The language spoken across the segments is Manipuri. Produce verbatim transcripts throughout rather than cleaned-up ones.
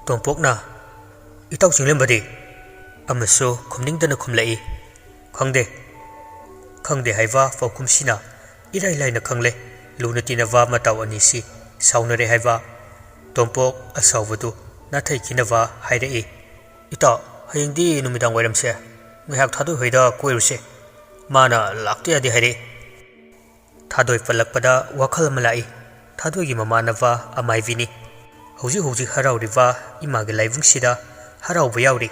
ꯇꯣꯝꯄꯣꯛꯅ, "ꯏꯇꯥꯎ ꯆꯤꯡꯂꯦꯝꯕꯗꯤ?" ꯑꯃꯁꯨ ꯈꯨꯝꯅꯤꯡꯗꯅ ꯈꯨꯝꯂꯛꯏ, "ꯈꯪꯗꯦ꯫" ꯈꯪꯗꯦ ꯍꯥꯏꯕ ꯄꯥꯎꯈꯨꯝꯁꯤꯅ ꯏꯔꯥꯏ ꯂꯥꯏꯅ ꯈꯪꯂꯦ ꯂꯨꯅ ꯇꯤꯟꯅꯕ ꯃꯇꯥꯎ ꯑꯅꯤꯁꯤ ꯁꯥꯎꯅꯔꯦ ꯍꯥꯏꯕ꯫ ꯇꯣꯝꯄꯣꯛ ꯑꯁꯥꯎꯕꯗꯨ ꯅꯥꯊꯩꯈꯤꯅꯕ ꯍꯥꯏꯔꯛꯏ, "ꯏꯇꯥꯎ, ꯍꯌꯦꯡꯗꯤ ꯅꯨꯃꯤꯗꯥꯡ ꯋꯥꯏꯔꯝꯁꯦ ꯉꯥꯏꯍꯥꯛ ꯊꯥꯗꯣꯏ ꯍꯣꯏꯗ ꯀꯣꯏꯔꯨꯁꯦ꯫ ꯃꯥꯅ ꯂꯥꯛꯇ ꯌꯥꯗꯦ ꯍꯥꯏꯔꯛꯏ꯫" ꯊꯥꯗꯣꯏ ꯄꯜꯂꯛꯄꯗ ꯋꯥꯈꯜ ꯑꯃ ꯂꯥꯛꯏ꯫ ꯊꯥꯗꯣꯏꯒꯤ ꯃꯃꯥꯟꯅꯕ ꯑꯃꯥꯏꯕꯤꯅꯤ꯫ ꯍꯧꯖꯤꯛ ꯍꯧꯖꯤꯛ ꯍꯔꯥꯎꯔꯤꯕ ꯏꯃꯥꯒꯤ ꯂꯥꯏꯕꯨꯡꯁꯤꯗ ꯍꯔꯥꯎꯕ ꯌꯥꯎꯔꯤ꯫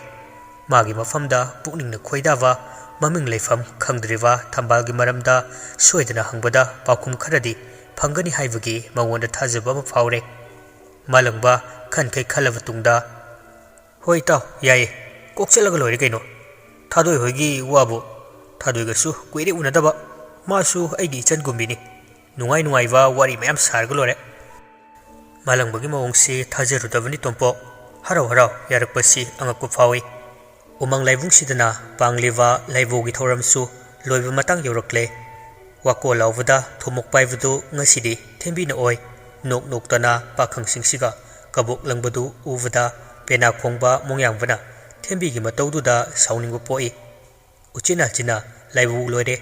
ꯃꯥꯒꯤ ꯃꯐꯝꯗ ꯄꯨꯛꯅꯤꯡꯅ ꯈꯣꯏꯗꯥꯕ, ꯃꯃꯤꯡ ꯂꯩꯐꯝ ꯈꯪꯗ꯭ꯔꯤꯕ ꯊꯝꯕꯥꯜꯒꯤ ꯃꯔꯝꯗ ꯁꯣꯏꯗꯅ ꯍꯪꯕꯗ ꯄꯥꯎꯈꯨꯝ ꯈꯔꯗꯤ ꯐꯪꯒꯅꯤ ꯍꯥꯏꯕꯒꯤ ꯃꯉꯣꯟꯗ ꯊꯥꯖꯕ ꯑꯃ ꯐꯥꯎꯔꯦ꯫ ꯃꯥꯂꯪꯕ ꯈꯟꯈꯩ ꯈꯜꯂꯕ ꯇꯨꯡꯗ, "ꯍꯣꯏ ꯏꯇꯥꯎ, ꯌꯥꯏꯌꯦ꯫ ꯀꯣꯛ ꯆꯠꯂꯒ ꯂꯣꯏꯔꯦ ꯀꯩꯅꯣ꯫ ꯊꯥꯗꯣꯏ ꯍꯣꯏꯒꯤ ꯋꯥꯕꯨ꯫ ꯊꯥꯗꯣꯏꯒꯁꯨ ꯀꯨꯏꯔꯦ ꯎꯅꯗꯕ꯫ ꯃꯥꯁꯨ ꯑꯩꯒꯤ ꯏꯆꯟꯒꯨꯝꯕꯤꯅꯤ꯫ ꯅꯨꯡꯉꯥꯏ ꯅꯨꯡꯉꯥꯏꯕ ꯋꯥꯔꯤ ꯃꯌꯥꯝ ꯁꯥꯔꯒ ꯂꯣꯏꯔꯦ꯫" ꯃꯥꯂꯪꯕꯒꯤ ꯃꯑꯣꯡꯁꯤ ꯊꯥꯖꯔꯨꯗꯕꯅꯤ ꯇꯣꯝꯄꯣꯛ꯫ ꯍꯔꯥꯎ ꯍꯔꯥꯎ ꯌꯥꯔꯛꯄꯁꯤ ꯑꯉꯛꯄ ꯐꯥꯎꯏ꯫ ꯎꯃꯪ ꯂꯥꯏꯕꯨꯡꯁꯤꯗꯅ ꯄꯥꯡꯂꯤꯕ ꯂꯥꯏꯕꯧꯒꯤ ꯊꯧꯔꯝꯁꯨ ꯂꯣꯏꯕ ꯃꯇꯥꯡ ꯌꯧꯔꯛꯂꯦ꯫ ꯋꯥꯀꯣ ꯂꯥꯎꯕꯗ ꯊꯨꯝꯃꯣꯛ ꯄꯥꯏꯕꯗꯨ ꯉꯁꯤꯗꯤ ꯊꯦꯝꯕꯤꯅ ꯑꯣꯏ꯫ ꯅꯣꯛ ꯅꯣꯛꯇꯅ ꯄꯥꯈꯪꯁꯤꯡꯁꯤꯒ ꯀꯕꯣꯛ ꯂꯪꯕꯗꯨ ꯎꯕꯗ ꯄꯦꯅꯥ ꯈꯣꯡꯕ ꯃꯣꯡꯌꯥꯝꯕꯅ ꯊꯦꯝꯕꯤꯒꯤ ꯃꯇꯧꯗꯨꯗ ꯁꯥꯎꯅꯤꯡꯕ ꯄꯣꯛꯏ꯫ ꯎꯆꯤꯟ ꯅꯥꯆꯤꯟꯅ ꯂꯥꯏꯕꯧ ꯂꯣꯏꯔꯦ꯫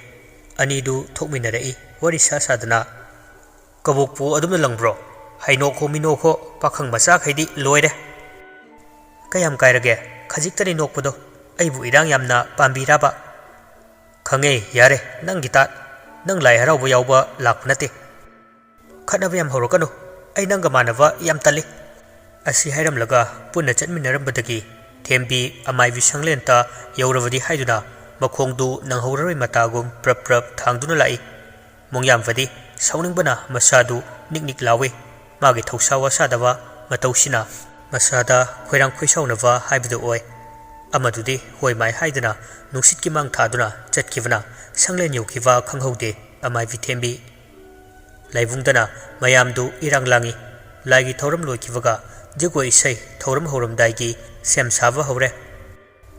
ꯑꯅꯤꯗꯨ ꯊꯣꯛꯃꯤꯟꯅꯔꯛꯏ ꯋꯥꯔꯤ ꯁꯥ ꯁꯥꯗꯅ꯫ "ꯀꯕꯣꯛꯄꯨ ꯑꯗꯨꯝꯅ ꯂꯪꯕ꯭ꯔꯣ? ꯍꯩꯅꯣꯛꯈꯣ ꯃꯤꯅꯣꯛꯈꯣ ꯄꯥꯈꯪ ꯃꯆꯥꯈꯩꯗꯤ ꯂꯣꯏꯔꯦ꯫" "ꯀꯌꯥꯝ ꯀꯥꯏꯔꯒꯦ? ꯈꯖꯤꯛꯇꯅꯤ ꯅꯣꯛꯄꯗꯣ꯫ ꯑꯩꯕꯨ ꯏꯔꯥꯡ ꯌꯥꯝꯅ ꯄꯥꯝꯕꯤꯔꯕ?" "ꯈꯪꯉꯦ, ꯌꯥꯔꯦ, ꯅꯪꯒꯤ ꯇꯥꯠ꯫ ꯅꯪ ꯂꯥꯏ ꯍꯔꯥꯎꯕ ꯌꯥꯎꯕ ꯂꯥꯛꯄ ꯅꯠꯇꯦ꯫ ꯈꯠꯅꯕ ꯌꯥꯝ ꯍꯧꯔꯛꯀꯅꯨ꯫ ꯑꯩ ꯅꯪꯒ ꯃꯥꯟꯅꯕ ꯌꯥꯝ ꯇꯜꯂꯤ꯫" ꯑꯁꯤ ꯍꯥꯏꯔꯝꯂꯒ ꯄꯨꯟꯅ ꯆꯠꯃꯤꯟꯅꯔꯝꯕꯗꯒꯤ ꯊꯦꯝꯕꯤ ꯑꯃꯥꯏꯕꯤ ꯁꯪꯂꯦꯟꯇ ꯌꯧꯔꯕꯗꯤ ꯍꯥꯏꯗꯨꯅ ꯃꯈꯣꯡꯗꯨ ꯅꯪꯍꯧꯔꯔꯣꯏ ꯃꯇꯥꯒꯨꯝ ꯄ꯭ꯔꯞ ꯄ꯭ꯔꯞ ꯊꯥꯡꯗꯨꯅ ꯂꯥꯛꯏ꯫ ꯃꯣꯡꯌꯥꯝꯕꯗꯤ ꯁꯥꯎꯅꯤꯡꯕꯅ ꯃꯁꯥꯗꯨ ꯅꯤꯛ ꯅꯤꯛ ꯂꯥꯎꯏ꯫ ꯃꯥꯒꯤ ꯊꯧꯁꯥ ꯋꯥꯁꯥꯗꯕ ꯃꯇꯧꯁꯤꯅ ꯃꯁꯥꯗ ꯈꯣꯏꯔꯥꯡ ꯈꯣꯏꯁꯥꯎꯅꯕ ꯍꯥꯏꯕꯗꯨ ꯑꯣꯏ꯫ ꯑꯃꯗꯨꯗꯤ ꯍꯣꯏ ꯃꯥꯏ ꯍꯥꯏꯗꯨꯅ ꯅꯨꯡꯁꯤꯠꯀꯤ ꯃꯥꯡ ꯊꯥꯗꯨꯅ ꯆꯠꯈꯤꯕꯅ ꯁꯪꯂꯦꯟ ꯌꯧꯈꯤꯕ ꯈꯪꯍꯧꯗꯦ ꯑꯃꯥꯏꯕꯤ ꯊꯦꯝꯕꯤ꯫ ꯂꯥꯏꯕꯨꯡꯗꯅ ꯃꯌꯥꯝꯗꯨ ꯏꯔꯥꯡ ꯂꯥꯡꯏ꯫ ꯂꯥꯏꯒꯤ ꯊꯧꯔꯝ ꯂꯣꯏꯈꯤꯕꯒ ꯖꯒꯣꯏ ꯏꯁꯩ ꯊꯧꯔꯝ ꯍꯧꯔꯝꯗꯥꯏꯒꯤ ꯁꯦꯝ ꯁꯥꯕ ꯍꯧꯔꯦ꯫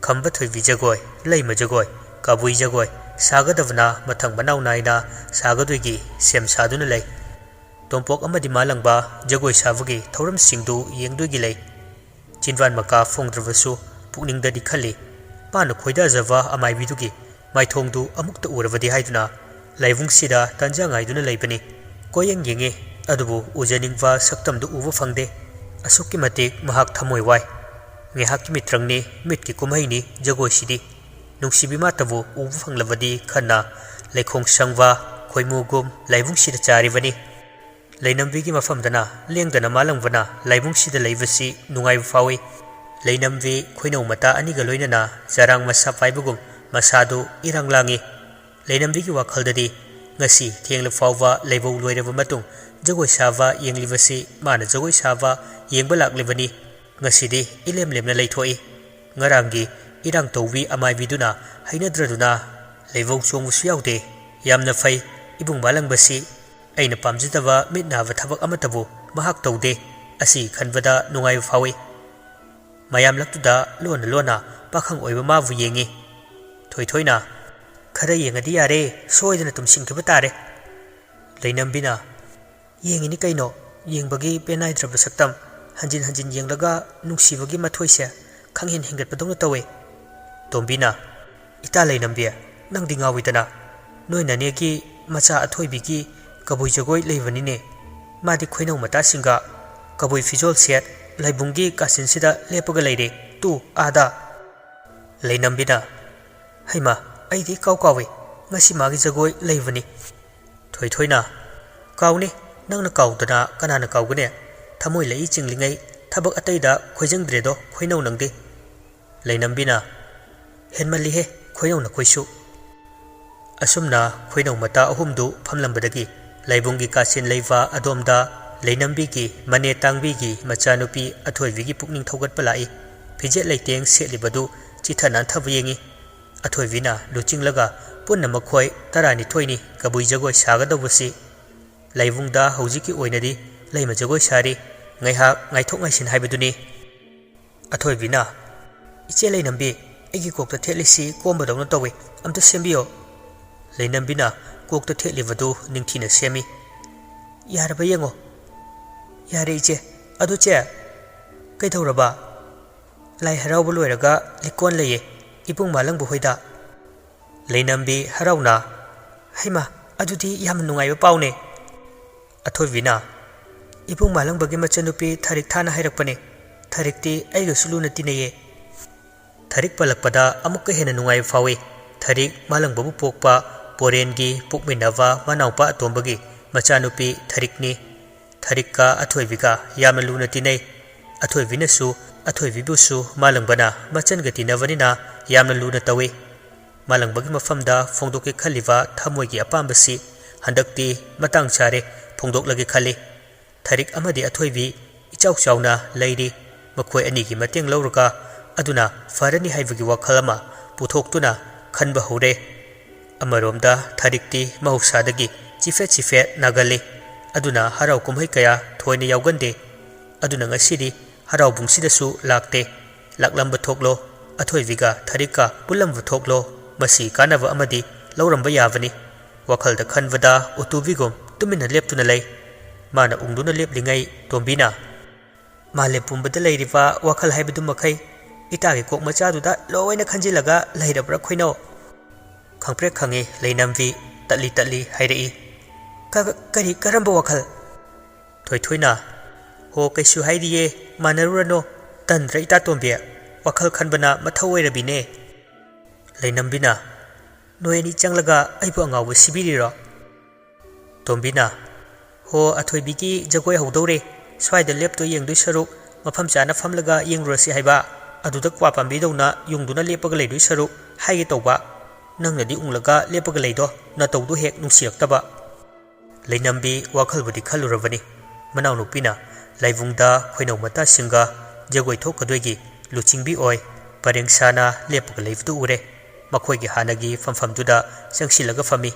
ꯈꯝꯕ ꯊꯣꯏꯕꯤ ꯖꯒꯣꯏ, ꯂꯩꯃ ꯖꯒꯣꯏ, ꯀꯕꯨꯏ ꯖꯒꯣꯏ ꯁꯥꯒꯗꯕꯅ ꯃꯊꯪ ꯃꯅꯥꯎ ꯅꯥꯏꯅ ꯁꯥꯒꯗꯣꯏꯒꯤ ꯁꯦꯝ ꯁꯥꯗꯨꯅ ꯂꯩ꯫ ꯇꯣꯝꯄꯣꯛ ꯑꯃꯗꯤ ꯃꯥꯂꯪꯕ ꯖꯒꯣꯏ ꯁꯥꯕꯒꯤ ꯊꯧꯔꯝꯁꯤꯡꯗꯨ ꯌꯦꯡꯗꯣꯏꯒꯤ ꯂꯩ꯫ ꯆꯤꯟꯕꯥꯟ ꯃꯀꯥ ꯐꯣꯡꯗ꯭ꯔꯕꯁꯨ ꯄꯨꯛꯅꯤꯡꯗꯗꯤ ꯈꯜꯂꯤ꯫ ꯃꯥꯅ ꯈꯣꯏꯗꯥꯖꯕ ꯑꯃꯥꯏꯕꯤꯗꯨꯒꯤ ꯃꯥꯏꯊꯣꯡꯗꯨ ꯑꯃꯨꯛꯇ ꯎꯔꯕꯗꯤ ꯍꯥꯏꯗꯨꯅ ꯂꯥꯏꯕꯨꯡꯁꯤꯗ ꯇꯥꯟꯖꯥ ꯉꯥꯏꯗꯨꯅ ꯂꯩꯕꯅꯤ꯫ ꯀꯣꯏꯌꯦꯡ ꯌꯦꯡꯉꯤ, ꯑꯗꯨꯕꯨ ꯎꯖꯅꯤꯡꯕ ꯁꯛꯇꯝꯗꯨ ꯎꯕ ꯐꯪꯗꯦ꯫ ꯑꯁꯨꯛꯀꯤ ꯃꯇꯤꯛ ꯃꯍꯥꯛ ꯊꯃꯣꯏ ꯋꯥꯏ꯫ ꯉꯥꯏꯍꯥꯛꯀꯤ ꯃꯤꯇ꯭ꯔꯪꯅꯤ, ꯃꯤꯠꯀꯤ ꯀꯨꯝꯍꯩꯅꯤ ꯖꯒꯣꯏꯁꯤꯗꯤ꯫ ꯅꯨꯡꯁꯤꯕꯤ ꯃꯥꯇꯕꯨ ꯎꯕ ꯐꯪꯂꯕꯗꯤ ꯈꯟꯅ ꯂꯩꯈꯣꯡ ꯁꯪꯕ ꯈꯣꯏꯃꯨꯒꯨꯝ ꯂꯥꯏꯕꯨꯡꯁꯤꯗ ꯆꯥꯔꯤꯕꯅꯤ꯫ ꯂꯩꯅꯝꯕꯤꯒꯤ ꯃꯐꯝꯗꯅ ꯂꯦꯡꯗꯅ ꯃꯥꯂꯪꯕꯅ ꯂꯥꯏꯕꯨꯡꯁꯤꯗ ꯂꯩꯕꯁꯤ ꯅꯨꯡꯉꯥꯏꯕ ꯐꯥꯎꯏ꯫ ꯂꯩꯅꯝꯕꯤ ꯈꯣꯏꯅꯧ ꯃꯇꯥ ꯑꯅꯤꯒ ꯂꯣꯏꯅꯅ ꯆꯔꯥꯡ ꯃꯁꯥ ꯄꯥꯏꯕꯒꯨꯝ ꯃꯁꯥꯗꯨ ꯏꯔꯥꯡ ꯂꯥꯡꯏ꯫ ꯂꯩꯅꯝꯕꯤꯒꯤ ꯋꯥꯈꯜꯗꯗꯤ ꯉꯁꯤ ꯊꯦꯡꯂ ꯐꯥꯎꯕ ꯂꯩꯕꯧ ꯂꯣꯏꯔꯕ ꯃꯇꯨꯡ ꯖꯒꯣꯏ ꯁꯥꯕ ꯌꯦꯡꯂꯤꯕꯁꯤ ꯃꯥꯅ ꯖꯒꯣꯏ ꯁꯥꯕ ꯌꯦꯡꯕ ꯂꯥꯛꯂꯤꯕꯅꯤ꯫ ꯉꯁꯤꯗꯤ ꯏꯂꯦꯝ ꯂꯦꯝꯅ ꯂꯩꯊꯣꯛꯏ꯫ ꯉꯔꯥꯡꯒꯤ ꯏꯔꯥꯡ ꯇꯧꯕꯤ ꯑꯃꯥꯏꯕꯤꯗꯨꯅ ꯍꯩꯅꯗ꯭ꯔꯗꯨꯅ ꯂꯩꯕꯧ ꯆꯣꯡꯕꯁꯨ ꯌꯥꯎꯗꯦ꯫ ꯌꯥꯝꯅ ꯐꯩ, ꯏꯕꯨꯡ ꯃꯥꯂꯪꯕꯁꯤ꯫ ꯑꯩꯅ ꯄꯥꯝꯖꯗꯕ ꯃꯤꯠ ꯅꯥꯕ ꯊꯕꯛ ꯑꯃꯠꯇꯕꯨ ꯃꯍꯥꯛ ꯇꯧꯗꯦ꯫ ꯑꯁꯤ ꯈꯟꯕꯗ ꯅꯨꯡꯉꯥꯏꯕ ꯐꯥꯎꯏ꯫ ꯃꯌꯥꯝ ꯂꯛꯇꯨꯗ ꯂꯣꯟꯅ ꯂꯣꯟꯅ ꯄꯥꯈꯪ ꯑꯣꯏꯕ ꯃꯥꯕꯨ ꯌꯦꯡꯏ꯫ ꯊꯣꯏꯊꯣꯏꯅ, "ꯈꯔ ꯌꯦꯡꯉꯗꯤ ꯌꯥꯔꯦ, ꯁꯣꯏꯗꯅ ꯇꯨꯝꯁꯤꯟꯈꯤꯕ ꯇꯥꯔꯦ"꯫ ꯂꯩꯅꯝꯕꯤꯅ, "ꯌꯦꯡꯉꯤꯅꯤ ꯀꯩꯅꯣ, ꯌꯦꯡꯕꯒꯤ ꯄꯦꯟꯅꯥꯏꯗ꯭ꯔꯕ ꯁꯛꯇꯝ꯫ ꯍꯟꯖꯤꯟ ꯍꯟꯖꯤꯟ ꯌꯦꯡꯂꯒ ꯅꯨꯡꯁꯤꯕꯒꯤ ꯃꯊꯣꯏꯁꯦ ꯈꯪꯍꯦꯟ ꯍꯦꯟꯒꯠꯄꯗꯧꯅ ꯇꯧꯋꯦ"꯫ ꯇꯣꯝꯕꯤꯅ, "ꯏꯇꯥ ꯂꯩꯅꯝꯕꯤ, ꯅꯪꯗꯤ ꯉꯥꯎꯏꯗꯅ꯫ ꯅꯣꯏ ꯅꯅꯦꯒꯤ ꯃꯆꯥ ꯑꯊꯣꯏꯕꯤꯒꯤ ꯀꯕꯨꯏ ꯖꯒꯣꯏ ꯂꯩꯕꯅꯤꯅꯦ꯫ ꯃꯥꯗꯤ ꯈꯣꯏꯅꯧ ꯃꯇꯥꯁꯤꯡꯒ ꯀꯕꯨꯏ ꯐꯤꯖꯣꯜ ꯁꯦꯠ ꯂꯥꯏꯕꯨꯡꯒꯤ ꯀꯥꯆꯤꯟꯁꯤꯗ ꯂꯦꯞꯄꯒ ꯂꯩꯔꯦ꯫ ꯇꯨ, ꯑꯥꯗ"꯫ ꯂꯩꯅꯝꯕꯤꯅ, "ꯍꯩꯃꯥ, ꯑꯩꯗꯤ ꯏꯀꯥꯎ ꯀꯥꯎꯏ꯫ ꯉꯁꯤ ꯃꯥꯒꯤ ꯖꯒꯣꯏ ꯂꯩꯕꯅꯤ"꯫ ꯊꯣꯏꯊꯣꯏꯅ, "ꯀꯥꯎꯅꯤ, ꯅꯪꯅ ꯀꯥꯎꯗꯅ ꯀꯅꯥꯅ ꯀꯥꯎꯒꯅꯤ? ꯊꯃꯣꯏ ꯂꯩ ꯆꯤꯡꯂꯤꯉꯩ ꯊꯕꯛ ꯑꯇꯩꯗ ꯈꯣꯏꯖꯪꯗ꯭ꯔꯦꯗꯣ ꯈꯣꯏꯅꯧ ꯅꯪꯗꯤ"꯫ ꯂꯩꯅꯝꯕꯤꯅ, "ꯍꯦꯟꯃꯜꯂꯤꯍꯦ ꯈꯣꯏꯅꯧ ꯅꯈꯣꯏꯁꯨ"꯫ ꯑꯁꯨꯝꯅ ꯈꯣꯏꯅꯧ ꯃꯇꯥ ꯑꯍꯨꯝꯗꯨ ꯐꯝꯂꯝꯕꯗꯒꯤ ꯂꯥꯏꯕꯨꯡꯒꯤ ꯀꯥꯆꯤꯟ ꯂꯩꯕ ꯑꯗꯣꯝꯗ ꯂꯩꯅꯝꯕꯤꯒꯤ ꯃꯅꯦ ꯇꯥꯡꯕꯤꯒꯤ ꯃꯆꯥꯅꯨꯄꯤ ꯑꯊꯣꯏꯕꯤꯒꯤ ꯄꯨꯛꯅꯤꯡ ꯊꯧꯒꯠꯄ ꯂꯥꯛꯏ꯫ ꯐꯤꯖꯦꯠ ꯂꯩꯇꯦꯡ ꯁꯦꯠꯂꯤꯕꯗꯨ ꯆꯤꯊ ꯅꯥꯟꯊꯕ ꯌꯦꯡꯏ꯫ ꯑꯊꯣꯏꯕꯤꯅ ꯂꯨꯆꯤꯡꯂꯒ, "ꯄꯨꯟꯅ ꯃꯈꯣꯏ ꯇꯔꯥꯅꯤꯊꯣꯏꯅꯤ ꯀꯕꯨꯏ ꯖꯒꯣꯏ ꯁꯥꯒꯗꯧꯕꯁꯤ"꯫ ꯂꯥꯏꯕꯨꯡꯗ ꯍꯧꯖꯤꯛꯀꯤ ꯑꯣꯏꯅꯗꯤ ꯂꯩꯃ ꯖꯒꯣꯏ ꯁꯥꯔꯤ꯫ ꯉꯥꯏꯍꯥꯛ ꯉꯥꯏꯊꯣꯛ ꯉꯥꯏꯁꯤꯟ ꯍꯥꯏꯕꯗꯨꯅꯤ꯫ ꯑꯊꯣꯏꯕꯤꯅ, "ꯏꯆꯦ ꯂꯩꯅꯝꯕꯤ, ꯑꯩꯒꯤ ꯀꯣꯛꯇ ꯊꯦꯠꯂꯤꯁꯤ ꯀꯣꯝꯕꯗꯧꯅ ꯇꯧꯏ, ꯑꯝꯇ ꯁꯦꯝꯕꯤꯌꯣ"꯫ ꯂꯩꯅꯝꯕꯤꯅ ꯀꯣꯛꯇ ꯊꯦꯠꯂꯤꯕꯗꯨ ꯅꯤꯡꯊꯤꯅ ꯁꯦꯝꯃꯤ꯫ "ꯌꯥꯔꯕ ꯌꯦꯡꯉꯣ"꯫ "ꯌꯥꯔꯦ ꯏꯆꯦ꯫ ꯑꯗꯨ ꯆꯦ, ꯀꯩꯗꯧꯔꯕ?" "ꯂꯥꯏ ꯍꯔꯥꯎꯕ ꯂꯣꯏꯔꯒ ꯂꯤꯛꯀꯣꯟ ꯂꯩꯌꯦ, ꯏꯕꯨꯡ ꯃꯥꯂꯪꯕ ꯍꯣꯏꯗ꯫" ꯂꯩꯅꯝꯕꯤ ꯍꯔꯥꯎꯅ, "ꯍꯩꯃꯥ, ꯑꯗꯨꯗꯤ ꯌꯥꯝꯅ ꯅꯨꯡꯉꯥꯏꯕ ꯄꯥꯎꯅꯦ꯫" ꯑꯊꯣꯏꯕꯤꯅ, "ꯏꯕꯨꯡ ꯃꯥꯂꯪꯕꯒꯤ ꯃꯆꯟꯅꯨꯄꯤ ꯊꯥꯔꯤꯛ ꯊꯥꯅ ꯍꯥꯏꯔꯛꯄꯅꯦ꯫ ꯊꯥꯔꯤꯛꯇꯤ ꯑꯩꯒꯁꯨ ꯂꯨꯅ ꯇꯤꯟꯅꯩꯌꯦ꯫" ꯊꯥꯔꯤꯛ ꯄꯜꯂꯛꯄꯗ ꯑꯃꯨꯛꯀ ꯍꯦꯟꯅ ꯅꯨꯡꯉꯥꯏꯕ ꯐꯥꯎꯏ꯫ ꯊꯥꯔꯤꯛ ꯃꯥꯂꯪꯕꯕꯨ ꯄꯣꯛꯄ ꯄꯣꯔꯦꯟꯒꯤ ꯄꯣꯛꯃꯤꯟꯅꯕ ꯃꯅꯥꯎꯄꯥ ꯑꯇꯣꯝꯕꯒꯤ ꯃꯆꯥꯅꯨꯄꯤ ꯊꯥꯔꯤꯛꯅꯤ꯫ ꯊꯥꯔꯤꯛꯀ ꯑꯊꯣꯏꯕꯤꯒ ꯌꯥꯝꯅ ꯂꯨꯅ ꯇꯤꯟꯅꯩ꯫ ꯑꯊꯣꯏꯕꯤꯅꯁꯨ ꯑꯊꯣꯏꯕꯤꯕꯨꯁꯨ ꯃꯥꯂꯪꯕꯅ ꯃꯆꯟꯒ ꯇꯤꯟꯅꯕꯅꯤꯅ ꯌꯥꯝꯅ ꯂꯨꯅ ꯇꯧꯏ꯫ ꯃꯥꯂꯪꯕꯒꯤ ꯃꯐꯝꯗ ꯐꯣꯡꯗꯣꯛꯀꯦ ꯈꯜꯂꯤꯕ ꯊꯃꯣꯏꯒꯤ ꯑꯄꯥꯝꯕꯁꯤ ꯍꯟꯗꯛꯇꯤ ꯃꯇꯥꯡ ꯆꯥꯔꯦ, ꯐꯣꯡꯗꯣꯛꯂꯒꯦ ꯈꯜꯂꯤ꯫ ꯊꯥꯔꯤꯛ ꯑꯃꯗꯤ ꯑꯊꯣꯏꯕꯤ ꯏꯆꯥꯎ ꯆꯥꯎꯅ ꯂꯩꯔꯤ꯫ ꯃꯈꯣꯏ ꯑꯅꯤꯒꯤ ꯃꯇꯦꯡ ꯂꯧꯔꯒ ꯑꯗꯨꯅ ꯐꯔꯅꯤ ꯍꯥꯏꯕꯒꯤ ꯋꯥꯈꯜ ꯑꯃ ꯄꯨꯊꯣꯛꯇꯨꯅ ꯈꯟꯕ ꯍꯧꯔꯦ꯫ ꯑꯃꯔꯣꯝꯗ ꯊꯥꯔꯤꯛꯇꯤ ꯃꯍꯧꯁꯥꯗꯒꯤ ꯆꯤꯐꯦꯠ ꯆꯤꯐꯦꯠ ꯅꯥꯒꯜꯂꯤ꯫ ꯑꯗꯨꯅ ꯍꯔꯥꯎ ꯀꯨꯝꯍꯩ ꯀꯌꯥ ꯊꯣꯏꯅ ꯌꯥꯎꯒꯟꯗꯦ꯫ ꯑꯗꯨꯅ ꯉꯁꯤꯗꯤ ꯍꯔꯥꯎꯕꯨꯡꯁꯤꯗꯁꯨ ꯂꯥꯛꯇꯦ꯫ ꯂꯥꯛꯂꯝꯕ ꯊꯣꯛꯂꯣ, ꯑꯊꯣꯏꯕꯤꯒ ꯊꯥꯔꯤꯛꯀ ꯄꯨꯜꯂꯝꯕ ꯊꯣꯛꯂꯣ, ꯃꯁꯤ ꯀꯥꯟꯅꯕ ꯑꯃꯗꯤ ꯂꯧꯔꯝꯕ ꯌꯥꯕꯅꯤ꯫ ꯋꯥꯈꯜꯗ ꯈꯟꯕꯗ ꯎꯇꯨꯕꯤꯒꯨꯝ ꯇꯨꯃꯤꯟꯅ ꯂꯦꯞꯇꯨꯅ ꯂꯩ꯫ ꯃꯥꯅ ꯎꯪꯗꯨꯅ ꯂꯦꯞꯂꯤꯉꯩ ꯇꯣꯝꯕꯤꯅ, "ꯃꯥꯂꯦꯝ ꯄꯨꯝꯕꯗ ꯂꯩꯔꯤꯕ ꯋꯥꯈꯜ ꯍꯥꯏꯕꯗꯨ ꯃꯈꯩ ꯏꯇꯥꯒꯤ ꯀꯣꯛ ꯃꯆꯥꯗꯨꯗ ꯂꯣꯏꯅ ꯈꯟꯖꯤꯜꯂꯒ ꯂꯩꯔꯕ꯭ꯔꯥ ꯈꯣꯏꯅꯧ?" ꯈꯪꯄ꯭ꯔꯦꯛ ꯈꯪꯉꯤ ꯂꯩꯅꯝꯕꯤ ꯇꯠꯂꯤ ꯇꯠꯂꯤ ꯍꯥꯏꯔꯛꯏ꯫ "ꯀ-, ꯀꯔꯤ, ꯀꯔꯝꯕ ꯋꯥꯈꯜ?" ꯊꯣꯏꯊꯣꯏꯅ, "ꯍꯣ, ꯀꯩꯁꯨ ꯍꯥꯏꯔꯤꯌꯦ, ꯃꯥꯟꯅꯔꯨꯔꯅꯣ, ꯇꯟꯗ꯭ꯔ ꯏꯇꯥ ꯇꯣꯝꯕꯤ? ꯋꯥꯈꯜ ꯈꯟꯕꯅ ꯃꯊꯧ ꯑꯣꯏꯔꯕꯤꯅꯦ꯫" ꯂꯩꯅꯝꯕꯤꯅ, "ꯅꯣꯏ ꯑꯅꯤ ꯆꯪꯂꯒ ꯑꯩꯕꯨ ꯑꯉꯥꯎꯕ ꯁꯤꯕꯤꯔꯤꯔꯣ?" ꯇꯣꯝꯕꯤꯅ, "ꯍꯣ, ꯑꯊꯣꯏꯕꯤꯒꯤ ꯖꯒꯣꯏ ꯍꯧꯗꯧꯔꯦ, ꯁ꯭ꯋꯥꯏꯗ ꯂꯦꯞꯇꯣ ꯌꯦꯡꯗꯣꯏ ꯁꯔꯨꯛ ꯃꯐꯝ ꯆꯥꯅ ꯐꯝꯂꯒ ꯌꯦꯡꯂꯨꯔꯁꯤ ꯍꯥꯏꯕ, ꯑꯗꯨꯗ ꯀ꯭ꯋꯥ ꯄꯥꯝꯕꯤꯗꯧꯅ ꯌꯨꯡꯗꯨꯅ ꯂꯦꯞꯄꯒ ꯂꯩꯗꯣꯏ ꯁꯔꯨꯛ ꯍꯥꯏꯒꯦ ꯇꯧꯕ, ꯅꯪꯅꯗꯤ ꯎꯡꯂꯒ ꯂꯦꯞꯄꯒ ꯂꯩꯗꯣ ꯅꯇꯧꯗꯣ ꯍꯦꯛ ꯅꯨꯡꯁꯤꯔꯛꯇꯕ꯫" ꯂꯩꯅꯝꯕꯤ ꯋꯥꯈꯜꯕꯨꯗꯤ ꯈꯜꯂꯨꯔꯕꯅꯤ꯫ ꯃꯅꯥꯎꯅꯨꯄꯤꯅ ꯂꯥꯏꯕꯨꯡꯗ ꯈꯣꯏꯅꯧ ꯃꯇꯥꯁꯤꯡꯒ ꯖꯒꯣꯏ ꯊꯣꯛꯀꯗꯣꯏꯒꯤ ꯂꯨꯆꯤꯡꯕꯤ ꯑꯣꯏ ꯄꯔꯦꯡ ꯁꯥꯅ ꯂꯦꯞꯄꯒ ꯂꯩꯕꯗꯨ ꯎꯔꯦ꯫ ꯃꯈꯣꯏꯒꯤ ꯍꯥꯟꯅꯒꯤ ꯐꯝꯐꯝꯗꯨꯗ ꯆꯪꯁꯤꯜꯂꯒ ꯐꯝꯃꯤ꯫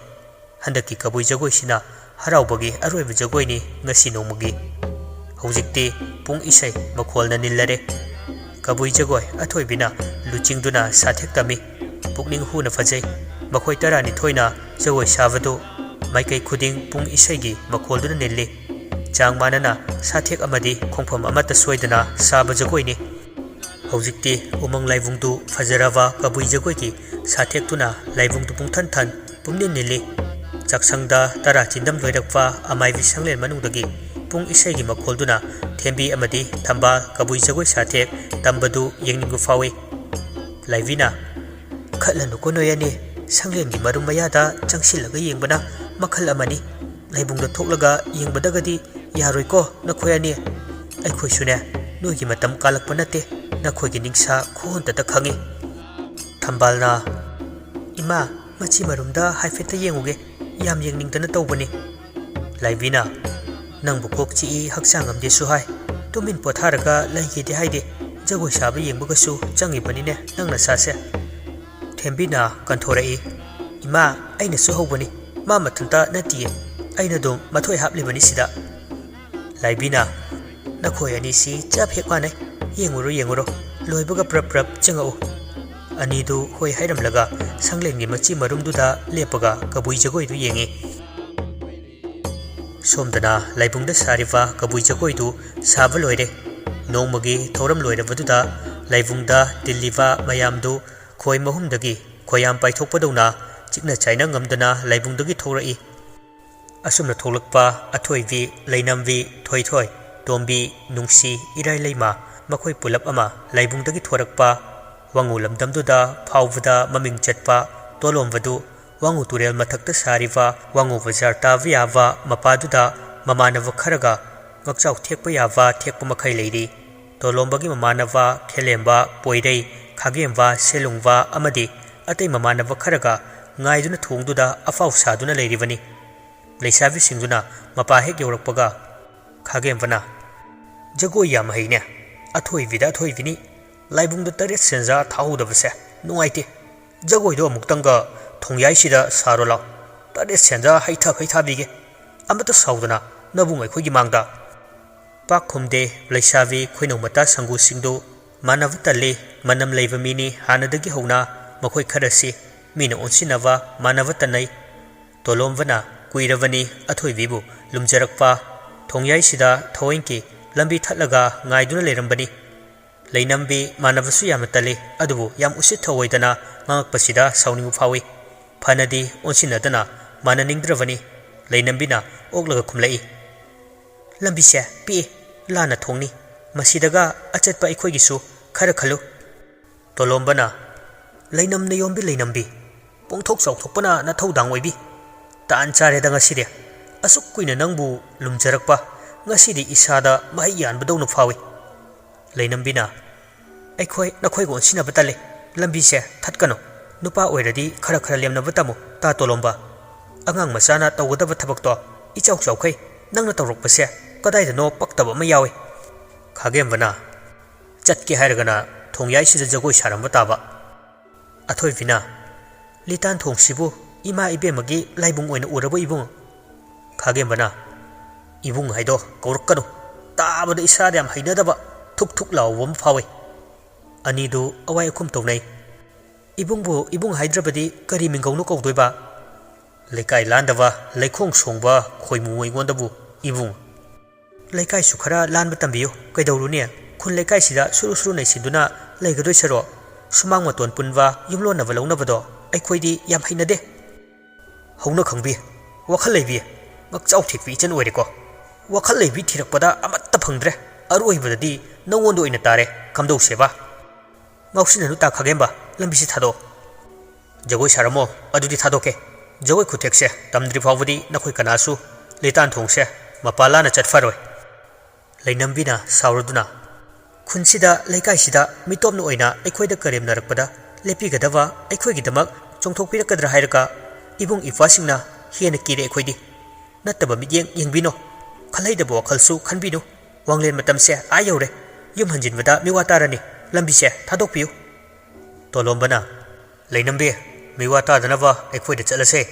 ꯍꯟꯗꯛꯀꯤ ꯀꯕꯨꯏ ꯖꯒꯣꯏꯁꯤꯅ ꯍꯔꯥꯎꯕꯒꯤ ꯑꯔꯣꯏꯕ ꯖꯒꯣꯏꯅꯤ ꯉꯁꯤ ꯅꯣꯡꯃꯒꯤ꯫ ꯍꯧꯖꯤꯛꯇꯤ ꯄꯨꯡ ꯏꯁꯩ ꯃꯈꯣꯜꯅ ꯅꯤꯜꯂꯔꯦ꯫ ꯀꯕꯨꯏ ꯖꯒꯣꯏ ꯑꯊꯣꯏꯕꯤꯅ ꯂꯨꯆꯤꯡꯗꯨꯅ ꯁꯥꯊꯦꯛ ꯇꯝꯃꯤ꯫ ꯄꯨꯛꯅꯤꯡ ꯍꯨꯅ ꯐꯖꯩ꯫ ꯃꯈꯣꯏ ꯇꯔꯥꯅꯤꯊꯣꯏꯅ ꯖꯒꯣꯏ ꯁꯥꯕꯗꯨ ꯃꯥꯏꯀꯩ ꯈꯨꯗꯤꯡ ꯄꯨꯡ ꯏꯁꯩꯒꯤ ꯃꯈꯣꯜꯗꯨꯅ ꯅꯤꯜꯂꯤ꯫ ꯆꯥꯡ ꯃꯥꯟꯅꯅ ꯁꯥꯊꯦꯛ ꯑꯃꯗꯤ ꯈꯣꯡꯐꯝ ꯑꯃꯠꯇ ꯁꯣꯏꯗꯅ ꯁꯥꯕ ꯖꯒꯣꯏꯅꯤ꯫ ꯍꯧꯖꯤꯛꯇꯤ ꯎꯃꯪ ꯂꯥꯏꯕꯨꯡꯗꯨ ꯐꯖꯔꯕ ꯀꯕꯨꯏ ꯖꯒꯣꯏꯒꯤ ꯁꯥꯊꯦꯛꯇꯨꯅ ꯂꯥꯏꯕꯨꯡꯗꯨ ꯄꯨꯡꯊꯟ ꯊꯟ ꯄꯨꯝꯅꯤꯟ ꯅꯤꯜꯂꯤ꯫ ꯆꯥꯛꯁꯪꯗ ꯇꯔꯥ ꯆꯤꯟꯗꯝ ꯂꯣꯏꯔꯛꯄ ꯑꯃꯥꯏꯕꯤ ꯁꯪꯂꯦꯟ ꯃꯅꯨꯡꯗꯒꯤ ꯄꯨꯡ ꯏꯁꯩꯒꯤ ꯃꯈꯣꯜꯗꯨꯅ ꯊꯦꯝꯕꯤ ꯑꯃꯗꯤ ꯊꯝꯕꯥꯜ ꯀꯕꯨꯏ ꯖꯒꯣꯏ ꯁꯥꯊꯦꯛ ꯇꯝꯕꯗꯨ ꯌꯦꯡꯅꯤꯡꯕ ꯐꯥꯎꯏ꯫ ꯂꯥꯏꯕꯤꯅ, "ꯈꯠꯂꯅꯨꯀꯣ ꯅꯣꯏ ꯑꯅꯤ, ꯁꯪꯂꯦꯟꯒꯤ ꯃꯔꯨꯝ ꯃꯌꯥꯗ ꯆꯪꯁꯤꯜꯂꯒ ꯌꯦꯡꯕꯅ ꯃꯈꯜ ꯑꯃꯅꯤ꯫ ꯂꯥꯏꯕꯨꯡꯗ ꯊꯣꯛꯂꯒ ꯌꯦꯡꯕꯗꯒꯗꯤ ꯌꯥꯔꯣꯏꯀꯣ ꯅꯈꯣꯏ ꯑꯅꯤ꯫ ꯑꯩꯈꯣꯏꯁꯨꯅꯦ, ꯅꯣꯏꯒꯤ ꯃꯇꯝ ꯀꯥꯜꯂꯛꯄ ꯅꯠꯇꯦ, ꯅꯈꯣꯏꯒꯤ ꯅꯤꯡꯁꯥ ꯈꯨꯍꯣꯟꯗꯗ ꯈꯪꯉꯤ꯫" ꯊꯝꯕꯥꯜꯅ, "ꯏꯃꯥ, ꯃꯆꯤ ꯃꯔꯨꯝꯗ ꯍꯥꯏꯐꯦꯠꯇ ꯌꯦꯡꯉꯨꯒꯦ, ꯌꯥꯝ ꯌꯦꯡꯅꯤꯡꯗꯅ ꯇꯧꯕꯅꯤ꯫" ꯂꯥꯏꯕꯤꯅ, "ꯅꯪꯕꯨ ꯀꯣꯛ ꯆꯤꯛꯏ, ꯍꯛꯆꯥꯡ ꯉꯝꯗꯦꯁꯨ ꯍꯥꯏ, ꯇꯨꯃꯤꯟ ꯄꯣꯊꯥꯔꯒ ꯂꯩꯒꯦꯗꯤ ꯍꯥꯏꯗꯦ, ꯖꯒꯣꯏ ꯁꯥꯕ ꯌꯦꯡꯕꯒꯁꯨ ꯆꯪꯉꯤꯕꯅꯤꯅꯦ ꯅꯪ ꯅꯁꯥꯁꯦ꯫" ꯊꯦꯝꯕꯤꯅ ꯀꯟꯊꯣꯔꯛꯏ, "ꯏꯃꯥ, ꯑꯩꯅꯁꯨ ꯍꯧꯕꯅꯤ, ꯃꯥ ꯃꯊꯟꯇ ꯅꯠꯇꯤꯌꯦ, ꯑꯩꯅ ꯑꯗꯨꯝ ꯃꯊꯣꯏ ꯍꯥꯞꯂꯤꯕꯅꯤ ꯁꯤꯗ꯫" ꯂꯥꯏꯕꯤꯅ, "ꯅꯈꯣꯏ ꯑꯅꯤꯁꯤ ꯆꯞ ꯍꯦꯛ ꯃꯥꯟꯅꯩ, ꯌꯦꯡꯉꯨꯔꯣ ꯌꯦꯡꯉꯨꯔꯣ, ꯂꯣꯏꯕꯒ ꯄ꯭ꯔꯞ ꯄ꯭ꯔꯞ ꯆꯪꯉꯛꯎ꯫" ꯑꯅꯤꯗꯨ ꯍꯣꯏ ꯍꯥꯏꯔꯝꯂꯒ ꯁꯪꯂꯦꯟꯒꯤ ꯃꯆꯤ ꯃꯔꯨꯝꯗꯨꯗ ꯂꯦꯞꯄꯒ ꯀꯕꯨꯏ ꯖꯒꯣꯏꯗꯨ ꯌꯦꯡꯉꯤ꯫ ꯁꯣꯝꯗꯅ ꯂꯥꯏꯕꯨꯡꯗ ꯁꯥꯔꯤꯕ ꯀꯕꯨꯏ ꯖꯒꯣꯏꯗꯨ ꯁꯥꯕ ꯂꯣꯏꯔꯦ꯫ ꯅꯣꯡꯃꯒꯤ ꯊꯧꯔꯝ ꯂꯣꯏꯔꯕꯗꯨꯗ ꯂꯥꯏꯕꯨꯡꯗ ꯇꯤꯜꯂꯤꯕ ꯃꯌꯥꯝꯗꯨ ꯈꯣꯏ ꯃꯍꯨꯝꯗꯒꯤ ꯈꯣꯏꯌꯥꯝ ꯄꯥꯏꯊꯣꯛꯄꯗꯧꯅ ꯆꯤꯛꯅ ꯆꯥꯏꯅ ꯉꯝꯗꯅ ꯂꯥꯏꯕꯨꯡꯗꯒꯤ ꯊꯣꯛꯂꯛꯏ꯫ ꯑꯁꯨꯝꯅ ꯊꯣꯛꯂꯛꯄ ꯑꯊꯣꯏꯕꯤ, ꯂꯩꯅꯝꯕꯤ, ꯊꯣꯏꯊꯣꯏ, ꯇꯣꯝꯕꯤ, ꯅꯨꯡꯁꯤ, ꯏꯔꯥꯏ ꯂꯩꯃ, ꯃꯈꯣꯏ ꯄꯨꯂꯞ ꯑꯃ ꯂꯥꯏꯕꯨꯡꯗꯒꯤ ꯊꯣꯔꯛꯄ꯫ ꯋꯥꯉꯨ ꯂꯝꯗꯝꯗꯨꯗ ꯐꯥꯎꯕꯗ ꯃꯃꯤꯡ ꯆꯠꯄ ꯇꯣꯂꯣꯝꯕꯗꯨ ꯋꯥꯉꯨ ꯇꯨꯔꯦꯜ ꯃꯊꯛꯇ ꯁꯥꯔꯤꯕ ꯋꯥꯉꯨ ꯕꯖꯥꯔ ꯇꯥꯕ ꯌꯥꯕ ꯃꯄꯥꯗꯨꯗ ꯃꯃꯥꯟꯅꯕ ꯈꯔꯒ ꯉꯛꯆꯥꯎ ꯊꯦꯛꯄ ꯌꯥꯕ ꯊꯦꯛꯄ ꯃꯈꯩ ꯂꯩꯔꯤ꯫ ꯇꯣꯂꯣꯝꯕꯒꯤ ꯃꯃꯥꯟꯅꯕ ꯈꯦꯂꯦꯝꯕ, ꯄꯣꯏꯔꯩ, ꯈꯥꯒꯦꯝꯕ, ꯁꯦꯂꯨꯡꯕ ꯑꯃꯗꯤ ꯑꯇꯩ ꯃꯃꯥꯟꯅꯕ ꯈꯔꯒ ꯉꯥꯏꯗꯨꯅ ꯊꯣꯡꯗꯨꯗ ꯑꯐꯥꯎ ꯁꯥꯗꯨꯅ ꯂꯩꯔꯤꯕꯅꯤ꯫ ꯂꯩꯁꯥꯕꯤꯁꯤꯡꯗꯨꯅ ꯃꯄꯥ ꯍꯦꯛ ꯌꯧꯔꯛꯄꯒ ꯈꯥꯒꯦꯝꯕꯅ, "ꯖꯒꯣꯏ ꯌꯥꯝ ꯍꯩꯅꯦ, ꯑꯊꯣꯏꯕꯤꯗ ꯑꯊꯣꯏꯕꯤꯅꯤ, ꯂꯥꯏꯕꯨꯡꯗ ꯇꯔꯦꯠ ꯁꯦꯟꯖꯥ ꯊꯥꯍꯧꯗꯕꯁꯦ ꯅꯨꯡꯉꯥꯏꯇꯦ꯫ ꯖꯒꯣꯏꯗꯣ ꯑꯃꯨꯛꯇꯪꯒ ꯊꯣꯡꯌꯥꯏꯁꯤꯗ ꯁꯥꯔꯣ ꯂꯥꯎ, ꯇꯔꯦꯠ ꯁꯦꯟꯖꯥ ꯍꯩꯊꯥ ꯈꯩꯊꯥꯕꯤꯒꯦ꯫ ꯑꯃꯠꯇ ꯁꯥꯎꯗꯅ ꯅꯕꯨꯡ ꯑꯩꯈꯣꯏꯒꯤ ꯃꯥꯡꯗ꯫" ꯄꯥꯛ ꯈꯨꯝꯗꯦ꯫ ꯂꯩꯁꯥꯕꯤ ꯈꯣꯏꯅꯧ ꯃꯇꯥ ꯁꯪꯒꯨꯁꯤꯡꯗꯨ ꯃꯥꯟꯅꯕ ꯇꯜꯂꯤ, ꯃꯅꯝ ꯂꯩꯕ ꯃꯤꯅꯤ ꯍꯥꯟꯅꯗꯒꯤ ꯍꯧꯅ ꯃꯈꯣꯏ ꯈꯔꯁꯤ꯫ ꯃꯤꯅ ꯑꯣꯟꯁꯤꯟꯅꯕ ꯃꯥꯟꯅꯕ ꯇꯟꯅꯩ꯫ ꯇꯣꯂꯣꯝꯕꯅ ꯀꯨꯏꯔꯕꯅꯤ ꯑꯊꯣꯏꯕꯤꯕꯨ ꯂꯨꯝꯖꯔꯛꯄ꯫ ꯊꯣꯡꯌꯥꯏꯁꯤꯗ ꯊꯑꯣꯏꯡꯀꯤ ꯂꯝꯕꯤ ꯊꯠꯂꯒ ꯉꯥꯏꯗꯨꯅ ꯂꯩꯔꯝꯕꯅꯤ꯫ ꯂꯩꯅꯝꯕꯤ ꯃꯥꯟꯅꯕꯁꯨ ꯌꯥꯝꯅ ꯇꯜꯂꯤ, ꯑꯗꯨꯕꯨ ꯌꯥꯝ ꯎꯁꯤꯠ ꯊꯑꯣꯏꯗꯅ ꯉꯥꯡꯉꯛꯄꯁꯤꯗ ꯁꯥꯎꯅꯤꯡꯕ ꯐꯥꯎꯏ꯫ ꯐꯅꯗꯤ ꯑꯣꯟꯁꯤꯟꯅꯗꯅ ꯃꯥꯟꯅꯅꯤꯡꯗ꯭ꯔꯕꯅꯤ꯫ ꯂꯩꯅꯝꯕꯤꯅ ꯑꯣꯛꯂꯒ ꯈꯨꯝꯂꯛꯏ, "ꯂꯝꯕꯤꯁꯦ ꯄꯤꯛꯏ, ꯂꯥꯟꯅ ꯊꯣꯡꯅꯤ꯫ ꯃꯁꯤꯗꯒ ꯑꯆꯠꯄ ꯑꯩꯈꯣꯏꯒꯤꯁꯨ ꯈꯔ ꯈꯜꯂꯨ꯫" ꯇꯣꯂꯣꯝꯕꯅ, "ꯂꯩꯅꯝ ꯅꯌꯣꯝꯕꯤ ꯂꯩꯅꯝꯕꯤ, ꯄꯣꯡꯊꯣꯛ ꯆꯥꯎꯊꯣꯛꯄꯅ ꯅꯊꯧꯗꯥꯡ ꯑꯣꯏꯕꯤ꯫ ꯇꯥꯟ ꯆꯥꯔꯦꯗ ꯉꯁꯤꯗꯤ꯫ ꯑꯁꯨꯛ ꯀꯨꯏꯅ ꯅꯪꯕꯨ ꯂꯨꯝꯖꯔꯛꯄ, ꯉꯁꯤꯗꯤ ꯏꯁꯥꯗ ꯃꯍꯩ ꯌꯥꯟꯕꯗꯧꯅ ꯐꯥꯎꯏ꯫" ꯂꯩꯅꯝꯕꯤꯅ, "ꯑꯩꯈꯣꯏ ꯅꯈꯣꯏꯒ ꯑꯣꯟꯁꯤꯟꯅꯕ ꯇꯜꯂꯤ꯫ ꯂꯝꯕꯤꯁꯦ ꯊꯠꯀꯅꯨ꯫ ꯅꯨꯄꯥ ꯑꯣꯏꯔꯗꯤ ꯈꯔ ꯈꯔ ꯂꯦꯝꯅꯕ ꯇꯝꯃꯨ, ꯇꯥ ꯇꯣꯂꯣꯝꯕ꯫ ꯑꯉꯥꯡ ꯃꯆꯥꯅ ꯇꯧꯒꯗꯕ ꯊꯕꯛꯇꯣ ꯏꯆꯥꯎ ꯆꯥꯎꯈꯩ ꯅꯪꯅ ꯇꯧꯔꯛꯄꯁꯦ ꯀꯗꯥꯏꯗꯅꯣ ꯄꯛꯇꯕ ꯑꯃ ꯌꯥꯎꯏ꯫" ꯈꯥꯒꯦꯝꯕꯅ, "ꯆꯠꯀꯦ ꯍꯥꯏꯔꯒꯅ ꯊꯣꯡꯌꯥꯏꯁꯤꯗ ꯖꯒꯣꯏ ꯁꯥꯔꯝꯕ ꯇꯥꯕ꯫" ꯑꯊꯣꯏꯕꯤꯅ, "ꯂꯤꯇꯥꯟ ꯊꯣꯡꯁꯤꯕꯨ ꯏꯃꯥ ꯏꯕꯦꯝꯃꯒꯤ ꯂꯥꯏꯕꯨꯡ ꯑꯣꯏꯅ ꯎꯔꯕ ꯏꯕꯨꯡ?" ꯈꯥꯒꯦꯝꯕꯅ, "ꯏꯕꯨꯡ ꯍꯥꯏꯗꯣ ꯀꯧꯔꯛꯀꯅꯨ꯫ ꯇꯥꯕꯗ ꯏꯁꯥꯗ ꯌꯥꯝ ꯍꯩꯅꯗꯕ, ꯊꯨꯛ ꯊꯨꯛ ꯂꯥꯎꯕ ꯑꯃ ꯐꯥꯎꯏ꯫" ꯑꯅꯤꯗꯨ ꯑꯋꯥꯏ ꯑꯈꯨꯝ ꯇꯧꯅꯩ꯫ "ꯏꯕꯨꯡꯕꯨ ꯏꯕꯨꯡ ꯍꯥꯏꯗ꯭ꯔꯕꯗꯤ ꯀꯔꯤ ꯃꯤꯡꯒꯧꯅꯣ ꯀꯧꯗꯣꯏꯕ? ꯂꯩꯀꯥꯏ ꯂꯥꯟꯗꯕ, ꯂꯩꯈꯣꯡ ꯁꯣꯡꯕ ꯈꯣꯏꯃꯨ ꯑꯩꯉꯣꯟꯗꯕꯨ ꯏꯕꯨꯡ꯫ ꯂꯩꯀꯥꯏꯁꯨ ꯈꯔ ꯂꯥꯟꯕ ꯇꯝꯕꯤꯌꯨ꯫ ꯀꯩꯗꯧꯔꯨꯅꯤ? ꯈꯨꯟ ꯂꯩꯀꯥꯏꯁꯤꯗ ꯁꯨꯔꯨ ꯁꯨꯔꯨ ꯅꯩꯁꯤꯟꯗꯨꯅ ꯂꯩꯒꯗꯣꯏ ꯁꯔꯨꯛ, ꯁꯨꯃꯥꯡ ꯃꯇꯣꯟ ꯄꯨꯟꯕ, ꯌꯨꯝꯂꯣꯟꯅꯕ ꯂꯧꯅꯕꯗꯣ ꯑꯩꯈꯣꯏꯗꯤ ꯌꯥꯝ ꯍꯩꯅꯗꯦ꯫" "ꯍꯧꯅ ꯈꯪꯕꯤ, ꯋꯥꯈꯜ ꯂꯩꯕꯤ, ꯉꯛꯆꯥꯎ ꯊꯦꯛꯄꯤ ꯏꯆꯟ ꯑꯣꯏꯔꯦꯀꯣ꯫ ꯋꯥꯈꯜ ꯂꯩꯕꯤ ꯊꯤꯔꯛꯄꯗ ꯑꯃꯠꯇ ꯐꯪꯗ꯭ꯔꯦ꯫ ꯑꯔꯣꯏꯕꯗꯗꯤ ꯅꯉꯣꯟꯗ ꯑꯣꯏꯅ ꯇꯥꯔꯦ, ꯀꯝꯗꯧꯁꯦꯕ?" "ꯉꯥꯎꯁꯤꯟꯅꯅꯨ ꯇꯥ ꯈꯥꯒꯦꯝꯕ, ꯂꯝꯕꯤꯁꯤ ꯊꯥꯗꯣꯛꯑꯣ꯫" "ꯖꯒꯣꯏ ꯁꯥꯔꯝꯃꯣ, ꯑꯗꯨꯗꯤ ꯊꯥꯗꯣꯛꯀꯦ꯫ ꯖꯒꯣꯏ ꯈꯨꯊꯦꯛꯁꯦ ꯇꯝꯗ꯭ꯔꯤ ꯐꯥꯎꯕꯗꯤ ꯅꯈꯣꯏ ꯀꯅꯥꯁꯨ ꯂꯤꯇꯥꯟ ꯊꯣꯡꯁꯦ ꯃꯄꯥ ꯂꯥꯟꯅ ꯆꯠ ꯐꯔꯣꯏ꯫" ꯂꯩꯅꯝꯕꯤꯅ ꯁꯥꯎꯔꯗꯨꯅ, "ꯈꯨꯟꯁꯤꯗ, ꯂꯩꯀꯥꯏꯁꯤꯗ ꯃꯤꯇꯣꯞꯅ ꯑꯣꯏꯅ ꯑꯩꯈꯣꯏꯗ ꯀꯔꯦꯝꯅꯔꯛꯄꯗ ꯂꯦꯞꯄꯤꯒꯗꯕ, ꯑꯩꯈꯣꯏꯒꯤꯗꯃꯛ ꯆꯣꯡꯊꯣꯛꯄꯤꯔꯛꯀꯗ꯭ꯔꯥ ꯍꯥꯏꯔꯒ ꯏꯕꯨꯡ ꯏꯄ꯭ꯋꯥꯁꯤꯡꯅ ꯍꯦꯟꯅ ꯀꯤꯔꯦ ꯑꯩꯈꯣꯏꯗꯤ꯫ ꯅꯠꯇꯕ ꯃꯤꯠꯌꯦꯡ ꯌꯦꯡꯕꯤꯅꯣ, ꯈꯜꯍꯩꯗꯕ ꯋꯥꯈꯜꯁꯨ ꯈꯟꯕꯤꯅꯨ꯫ ꯋꯥꯡꯂꯦꯟ ꯃꯇꯝꯁꯦ ꯑꯥ ꯌꯧꯔꯦ꯫ ꯌꯨꯝ ꯍꯟꯖꯤꯟꯕꯗ ꯃꯤꯋꯥ ꯇꯥꯔꯅꯤ꯫ ꯂꯝꯕꯤꯁꯦ ꯊꯥꯗꯣꯛꯄꯤꯌꯨ꯫" ꯇꯣꯂꯣꯝꯕꯅ, "ꯂꯩꯅꯝꯕꯤ, ꯃꯤꯋꯥ ꯇꯥꯗꯅꯕ ꯑꯩꯈꯣꯏꯗ ꯆꯠꯂꯁꯦ꯫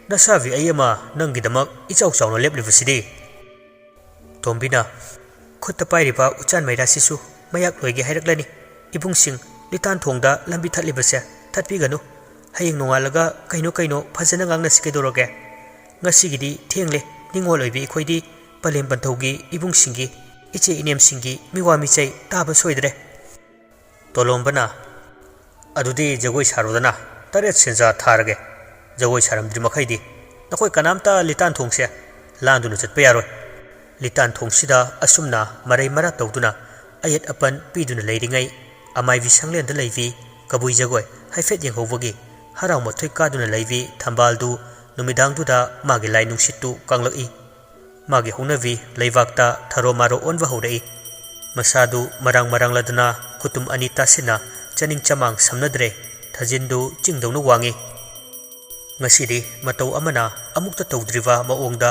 ꯅꯁꯥꯕꯤ ꯑꯩ ꯑꯃ ꯅꯪꯒꯤꯗꯃꯛ ꯏꯆꯥꯎ ꯆꯥꯎꯅ ꯂꯦꯞꯂꯤꯕꯁꯤꯗꯤ꯫" ꯇꯣꯝꯕꯤꯅ, "ꯈꯨꯠꯇ ꯄꯥꯏꯔꯤꯕ ꯎꯆꯥꯟ ꯃꯩꯔꯥꯁꯤꯁꯨ ꯃꯌꯥꯛ ꯂꯣꯏꯒꯦ ꯍꯥꯏꯔꯛꯂꯅꯤ꯫ ꯏꯕꯨꯡꯁꯤꯡ, ꯂꯤꯇꯥꯟ ꯊꯣꯡꯗ ꯂꯝꯕꯤ ꯊꯠꯂꯤꯕꯁꯦ ꯊꯠꯄꯤꯒꯅꯨ꯫ ꯍꯌꯦꯡ ꯅꯣꯡꯉꯥꯜꯂꯒ ꯀꯩꯅꯣ ꯀꯩꯅꯣ ꯐꯖꯅ ꯉꯥꯡꯅꯁꯤ ꯀꯩꯗꯧꯔꯒꯦ? ꯉꯁꯤꯒꯤꯗꯤ ꯊꯦꯡꯂꯦ꯫ ꯅꯤꯡꯉꯣꯜ ꯑꯣꯏꯕꯤ ꯑꯩꯈꯣꯏꯗꯤ ꯄꯂꯦꯝ ꯄꯟꯊꯧꯒꯤ ꯏꯕꯨꯡꯁꯤꯡꯒꯤ, ꯏꯆꯦ ꯏꯅꯦꯝꯁꯤꯡꯒꯤ ꯃꯤꯋꯥ ꯃꯤꯆꯩ ꯇꯥꯕ ꯁꯣꯏꯗ꯭ꯔꯦ꯫" ꯇꯣꯂꯣꯝꯕꯅ, "ꯑꯗꯨꯗꯤ ꯖꯒꯣꯏ ꯁꯥꯔꯣꯗꯅ, ꯇꯔꯦꯠ ꯁꯦꯟꯖꯥ ꯊꯥꯔꯒꯦ꯫ ꯖꯒꯣꯏ ꯁꯥꯔꯝꯗ꯭ꯔꯤ ꯃꯈꯩꯗꯤ ꯅꯈꯣꯏ ꯀꯅꯥꯝꯇ ꯂꯤꯇꯥꯟ ꯊꯣꯡꯁꯦ ꯂꯥꯟꯗꯨꯅ ꯆꯠꯄ ꯌꯥꯔꯣꯏ꯫" ꯂꯤꯇꯥꯟ ꯊꯣꯡꯁꯤꯗ ꯑꯁꯨꯝꯅ ꯃꯔꯩ ꯃꯔꯥ ꯇꯧꯗꯨꯅ ꯑꯌꯦꯠ ꯑꯄꯟ ꯄꯤꯗꯨꯅ ꯂꯩꯔꯤꯉꯩ, ꯑꯃꯥꯏꯕꯤ ꯁꯪꯂꯦꯟꯗ ꯂꯩꯕꯤ ꯀꯕꯨꯏ ꯖꯒꯣꯏ ꯍꯥꯏꯐꯦꯠ ꯌꯦꯡꯍꯧꯕꯒꯤ ꯍꯔꯥꯎ ꯃꯊꯣꯏ ꯀꯥꯗꯨꯅ ꯂꯩꯕꯤ ꯊꯝꯕꯥꯜꯗꯨ ꯅꯨꯃꯤꯗꯥꯡꯗꯨꯗ ꯃꯥꯒꯤ ꯂꯥꯏ ꯅꯨꯡꯁꯤꯠꯇꯨ ꯀꯪꯂꯛꯏ꯫ ꯃꯥꯒꯤ ꯍꯧꯅꯕꯤ ꯂꯩꯕꯥꯛꯇ ꯊꯔꯣ ꯃꯥꯔꯣ ꯑꯣꯟꯕ ꯍꯧꯔꯛꯏ꯫ ꯃꯁꯥꯗꯨ ꯃꯔꯥꯡ ꯃꯔꯥꯡꯂꯗꯅ ꯈꯨꯇꯨꯝ ꯑꯅꯤ ꯇꯥꯁꯤꯟꯅ ꯆꯥꯅꯤꯡ ꯆꯃꯥꯡ ꯁꯝꯅꯗ꯭ꯔꯦ꯫ ꯊꯥꯖꯤꯟꯗꯨ ꯆꯤꯡꯗꯧꯅ ꯋꯥꯡꯏ꯫ ꯉꯁꯤꯗꯤ ꯃꯇꯧ ꯑꯃꯅ ꯑꯃꯨꯛꯇ ꯇꯧꯗ꯭ꯔꯤꯕ ꯃꯑꯣꯡꯗ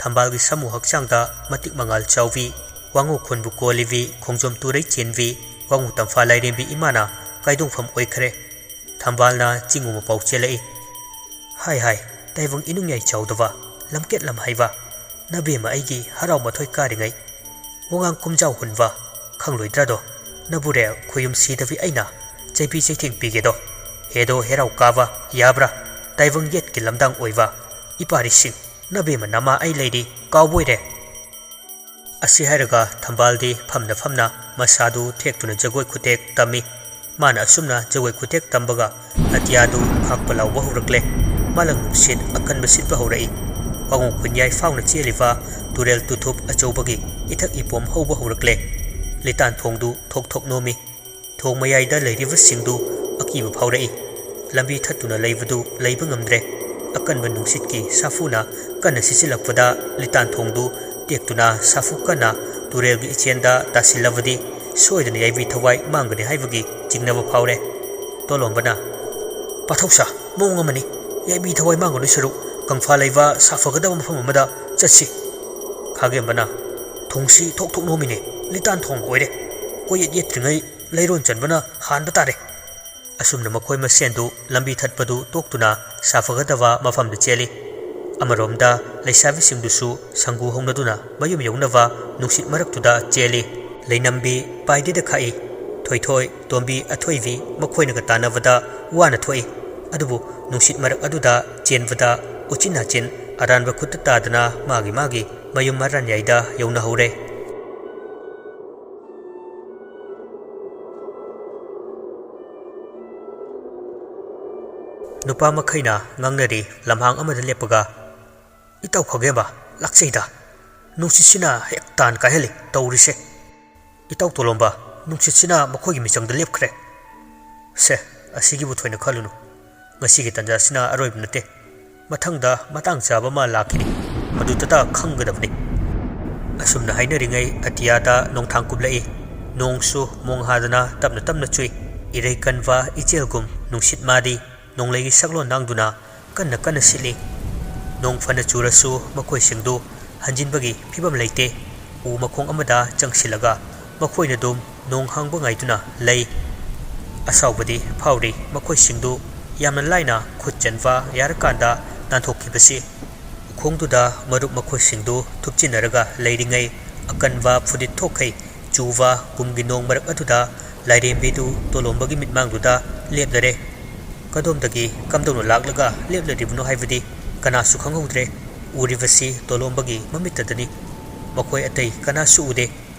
ꯊꯝꯕꯥꯜꯒꯤ ꯁꯥꯃꯨ ꯍꯛꯆꯥꯡꯗ ꯃꯇꯤꯛ ꯃꯉꯥꯜ ꯆꯥꯎꯕꯤ, ꯋꯥꯉꯨ ꯈꯨꯟꯕꯨ ꯀꯣꯜꯂꯤꯕꯤ, ꯈꯣꯡꯖꯣꯝ ꯇꯨꯔꯩ ꯆꯦꯟꯕꯤ, ꯋꯥꯉꯨ ꯇꯝꯐꯥ ꯂꯥꯏꯔꯦꯝꯕꯤ ꯏꯃꯥꯅ ꯀꯥꯏꯗꯣꯡꯐꯝ ꯑꯣꯏꯈ꯭ꯔꯦ꯫ ꯊꯝꯕꯥꯜꯅ ꯆꯤꯡꯉꯨ ꯃꯄꯥꯎ ꯆꯦꯜꯂꯛꯏ꯫ "ꯍꯥꯏ ꯍꯥꯏ, ꯇꯥꯏꯕꯪ ꯏꯅꯨꯡꯌꯥꯏ ꯆꯥꯎꯗꯕ, ꯂꯝꯀꯦꯠ ꯂꯝꯍꯥꯏꯕ, ꯅꯕꯦꯝꯃ ꯑꯩꯒꯤ ꯍꯔꯥꯎ ꯃꯊꯣꯏ ꯀꯥꯔꯤꯉꯩ, ꯋꯥꯉꯥꯡ ꯀꯨꯝꯖꯥꯎ ꯍꯨꯟꯕ, ꯈꯪꯂꯣꯏꯗ꯭ꯔꯥꯗꯣ? ꯅꯕꯨꯔꯦꯜ ꯈꯨꯌꯨꯝ ꯁꯤꯗꯕꯤ ꯑꯩꯅ ꯆꯩꯕꯤ ꯆꯩꯊꯦꯡ ꯄꯤꯒꯦꯗꯣ? ꯍꯦꯗꯣ ꯍꯦꯔꯥꯎ ꯀꯥꯕ ꯌꯥꯕ꯭ꯔꯥ? ꯇꯥꯏꯕꯪ ꯌꯦꯠꯀꯤ ꯂꯝꯗꯥꯡ ꯑꯣꯏꯕ ꯏꯄꯥꯔꯤꯁꯤꯡ, ꯅꯕꯦꯝꯃ ꯅꯃꯥ ꯑꯩ ꯂꯩꯔꯤ ꯀꯥꯎꯕꯣꯏꯔꯦ?" ꯑꯁꯤ ꯍꯥꯏꯔꯒ ꯊꯝꯕꯥꯜꯗꯤ ꯐꯝꯅ ꯐꯝꯅ ꯃꯁꯥꯗꯨ ꯊꯦꯛꯇꯨꯅ ꯖꯒꯣꯏ ꯈꯨꯊꯦꯛ ꯇꯝꯃꯤ꯫ ꯃꯥꯅ ꯑꯁꯨꯝꯅ ꯖꯒꯣꯏ ꯈꯨꯊꯦꯛ ꯇꯝꯕꯒ ꯑꯇꯤꯌꯥꯗꯨ ꯈꯥꯛꯄ ꯂꯥꯎꯕ ꯍꯧꯔꯛꯂꯦ꯫ ꯃꯥꯂꯪ ꯅꯨꯡꯁꯤꯠ ꯑꯀꯟꯕ ꯁꯤꯠꯄ ꯍꯧꯔꯛꯏ꯫ ꯋꯥꯉꯨ ꯈꯨꯟꯌꯥꯏ ꯐꯥꯎꯅ ꯆꯦꯜꯂꯤꯕ ꯇꯨꯔꯦꯜ ꯇꯨꯊꯨꯞ ꯑꯆꯧꯕꯒꯤ ꯏꯊꯛ ꯏꯄꯣꯝ ꯍꯧꯕ ꯍꯧꯔꯛꯂꯦ꯫ ꯂꯤꯇꯥꯟ ꯊꯣꯡꯗꯨ ꯊꯣꯛ ꯊꯣꯛ ꯅꯣꯝꯃꯤ꯫ ꯊꯣꯡ ꯃꯌꯥꯏꯗ ꯂꯩꯔꯤꯕꯁꯤꯡꯗꯨ ꯑꯀꯤꯕ ꯐꯥꯎꯔꯛꯏ꯫ ꯂꯝꯕꯤ ꯊꯠꯇꯨꯅ ꯂꯩꯕꯗꯨ ꯂꯩꯕ ꯉꯝꯗ꯭ꯔꯦ꯫ ꯑꯀꯟꯕ ꯅꯨꯡꯁꯤꯠꯀꯤ ꯁꯥꯐꯨꯅ ꯀꯟꯅ ꯁꯤꯠꯆꯤꯜꯂꯛꯄꯗ ꯂꯤꯇꯥꯟ ꯊꯣꯡꯗꯨ ꯇꯦꯛꯇꯨꯅ ꯁꯥꯐꯨ ꯀꯟꯅ ꯇꯨꯔꯦꯜꯒꯤ ꯏꯆꯦꯜꯗ ꯇꯥꯁꯤꯜꯂꯕꯗꯤ ꯁꯣꯏꯗꯅ ꯌꯥꯏꯕꯤ ꯊꯋꯥꯏ ꯃꯥꯡꯒꯅꯤ ꯍꯥꯏꯕꯒꯤ ꯆꯤꯡꯅꯕ ꯐꯥꯎꯔꯦ꯫ ꯇꯣꯂꯣꯝꯕꯅ, "ꯄꯥꯊꯧꯁꯥ, ꯃꯑꯣꯡ ꯑꯃꯅꯤ꯫ ꯌꯥꯏꯕꯤ ꯊꯋꯥꯏ ꯃꯥꯡꯒꯗꯣꯏ ꯁꯔꯨꯛ ꯀꯪꯐꯥ ꯂꯩꯕ ꯁꯥꯐꯒꯗꯕ ꯃꯐꯝ ꯑꯃꯗ ꯆꯠꯁꯤ꯫" ꯈꯥꯒꯦꯝꯕꯅ, "ꯊꯣꯡꯁꯤ ꯊꯣꯛ ꯊꯣꯛ ꯅꯣꯝꯃꯤꯅꯦ꯫ ꯂꯤꯇꯥꯟ ꯊꯣꯡ ꯑꯣꯏꯔꯦ꯫ ꯀꯣꯏꯌꯦꯠ ꯌꯦꯠꯇ꯭ꯔꯤꯉꯩ ꯂꯩꯔꯣꯟ ꯆꯟꯕꯅ ꯍꯥꯟꯕ ꯇꯥꯔꯦ꯫" ꯑꯁꯨꯝꯅ ꯃꯈꯣꯏ ꯃꯁꯦꯟꯗꯨ ꯂꯝꯕꯤ ꯊꯠꯄꯗꯨ ꯇꯣꯛꯇꯨꯅ ꯁꯥꯐꯒꯗꯕ ꯃꯐꯝꯗ ꯆꯦꯜꯂꯤ꯫ ꯑꯃꯔꯣꯝꯗ ꯂꯩꯁꯥꯕꯤꯁꯤꯡꯗꯨꯁꯨ ꯁꯪꯒꯨ ꯍꯧꯅꯗꯨꯅ ꯃꯌꯨꯝ ꯌꯧꯅꯕ ꯅꯨꯡꯁꯤꯠ ꯃꯔꯛꯇꯨꯗ ꯆꯦꯜꯂꯤ꯫ ꯂꯩꯅꯝꯕꯤ ꯄꯥꯏꯗꯦꯗ ꯈꯥꯛꯏ꯫ ꯊꯣꯏꯊꯣꯏ, ꯇꯣꯝꯕꯤ, ꯑꯊꯣꯏꯕꯤ ꯃꯈꯣꯏꯅꯒ ꯇꯥꯟꯅꯕꯗ ꯋꯥꯅ ꯊꯣꯛꯏ꯫ ꯑꯗꯨꯕꯨ ꯅꯨꯡꯁꯤꯠ ꯃꯔꯛ ꯑꯗꯨꯗ ꯆꯦꯟꯕꯗ ꯎꯆꯤꯟ ꯅꯥꯆꯤꯟ ꯑꯔꯥꯟꯕ ꯈꯨꯠꯇ ꯇꯥꯗꯅ ꯃꯥꯒꯤ ꯃꯥꯒꯤ ꯃꯌꯨꯝ ꯃꯔꯥꯟꯌꯥꯏꯗ ꯌꯧꯅꯍꯧꯔꯦ꯫ ꯅꯨꯄꯥ ꯃꯈꯩꯅ ꯉꯥꯡꯅꯔꯤ꯫ ꯂꯝꯍꯥꯡ ꯑꯃꯗ ꯂꯦꯞꯄꯒ, "ꯏꯇꯥꯎ ꯈꯥꯒꯦꯝꯕ, ꯂꯥꯛꯆꯩꯗ꯫ ꯅꯨꯡꯁꯤꯠꯁꯤꯅ ꯍꯦꯛ ꯇꯥꯟ ꯀꯥꯏꯍꯜꯂꯤ ꯇꯧꯔꯤꯁꯦ꯫ ꯏꯇꯥꯎ ꯇꯣꯂꯣꯝꯕ, ꯅꯨꯡꯁꯤꯠꯁꯤꯅ ꯃꯈꯣꯏꯒꯤ ꯃꯤꯆꯪꯗ ꯂꯦꯞꯈ꯭ꯔꯦ꯫ ꯁꯦ, ꯑꯁꯤꯒꯤꯕꯨ ꯊꯣꯏꯅ ꯈꯜꯂꯨꯅꯨ꯫ ꯉꯁꯤꯒꯤ ꯇꯥꯟꯖꯥꯁꯤꯅ ꯑꯔꯣꯏꯕ ꯅꯠꯇꯦ꯫ ꯃꯊꯪꯗ ꯃꯇꯥꯡ ꯆꯥꯕ ꯑꯃ ꯂꯥꯛꯈꯤꯅꯤ꯫ ꯃꯗꯨꯗꯇ ꯈꯪꯒꯗꯕꯅꯤ꯫" ꯑꯁꯨꯝꯅ ꯍꯥꯏꯅꯔꯤꯉꯩ ꯑꯇꯤꯌꯥꯗ ꯅꯣꯡꯊꯥꯡ ꯀꯨꯞꯂꯛꯏ꯫ ꯅꯣꯡꯁꯨ ꯃꯣꯡꯍꯥꯗꯅ ꯇꯞꯅ ꯇꯞꯅ ꯆꯨꯏ꯫ ꯏꯔꯩ ꯀꯟꯕ ꯏꯆꯦꯜꯒꯨꯝ ꯅꯨꯡꯁꯤꯠ ꯃꯥꯗꯤ ꯅꯣꯡꯂꯩꯒꯤ ꯁꯛꯂꯣꯟ ꯂꯥꯡꯗꯨꯅ ꯀꯟꯅ ꯀꯟꯅ ꯁꯤꯠꯂꯤ꯫ ꯅꯣꯡ ꯐꯅ ꯆꯨꯔꯁꯨ ꯃꯈꯣꯏꯁꯤꯡꯗꯨ ꯍꯟꯖꯤꯟꯕꯒꯤ ꯐꯤꯕꯝ ꯂꯩꯇꯦ꯫ ꯎ ꯃꯈꯣꯡ ꯑꯃꯗ ꯆꯪꯁꯤꯜꯂꯒ ꯃꯈꯣꯏꯅ ꯑꯗꯨꯝ ꯅꯣꯡ ꯍꯥꯡꯕ ꯉꯥꯏꯗꯨꯅ ꯂꯩ꯫ ꯑꯁꯥꯎꯕꯗꯤ ꯐꯥꯎꯔꯤ꯫ ꯃꯈꯣꯏꯁꯤꯡꯗꯨ ꯌꯥꯝꯅ ꯂꯥꯏꯅ ꯈꯨꯠ ꯆꯟꯕ ꯌꯥꯔꯀꯥꯟꯗ ꯅꯥꯟꯊꯣꯛꯈꯤꯕꯁꯤ꯫ ꯎꯈꯣꯡꯗꯨꯗ ꯃꯔꯨꯞ ꯃꯈꯣꯏꯁꯤꯡꯗꯨ ꯊꯨꯞꯆꯤꯟꯅꯔꯒ ꯂꯩꯔꯤꯉꯩ, ꯑꯀꯟꯕ ꯐꯨꯔꯤꯠ ꯊꯣꯛꯈꯩ ꯆꯨꯕ ꯀꯨꯝꯒꯤ ꯅꯣꯡ ꯃꯔꯛ ꯑꯗꯨꯗ ꯂꯥꯏꯔꯦꯝꯕꯤꯗꯨ ꯇꯣꯂꯣꯝꯕꯒꯤ ꯃꯤꯠꯃꯥꯡꯗꯨꯗ ꯂꯦꯞꯂꯔꯦ꯫ ꯀꯗꯣꯝꯗꯒꯤ ꯀꯝꯗꯧꯅ ꯂꯥꯛꯂꯒ ꯂꯦꯞꯂꯔꯤꯕꯅꯣ ꯍꯥꯏꯕꯗꯤ ꯀꯅꯥꯁꯨ ꯈꯪꯍꯧꯗ꯭ꯔꯦ꯫ ꯎꯔꯤꯕꯁꯤ ꯇꯣꯂꯣꯝꯕꯒꯤ ꯃꯃꯤꯠꯇꯗꯅꯤ꯫ ꯃꯈꯣꯏ ꯑꯇꯩ ꯀꯅꯥꯁꯨ ꯎꯗꯦ꯫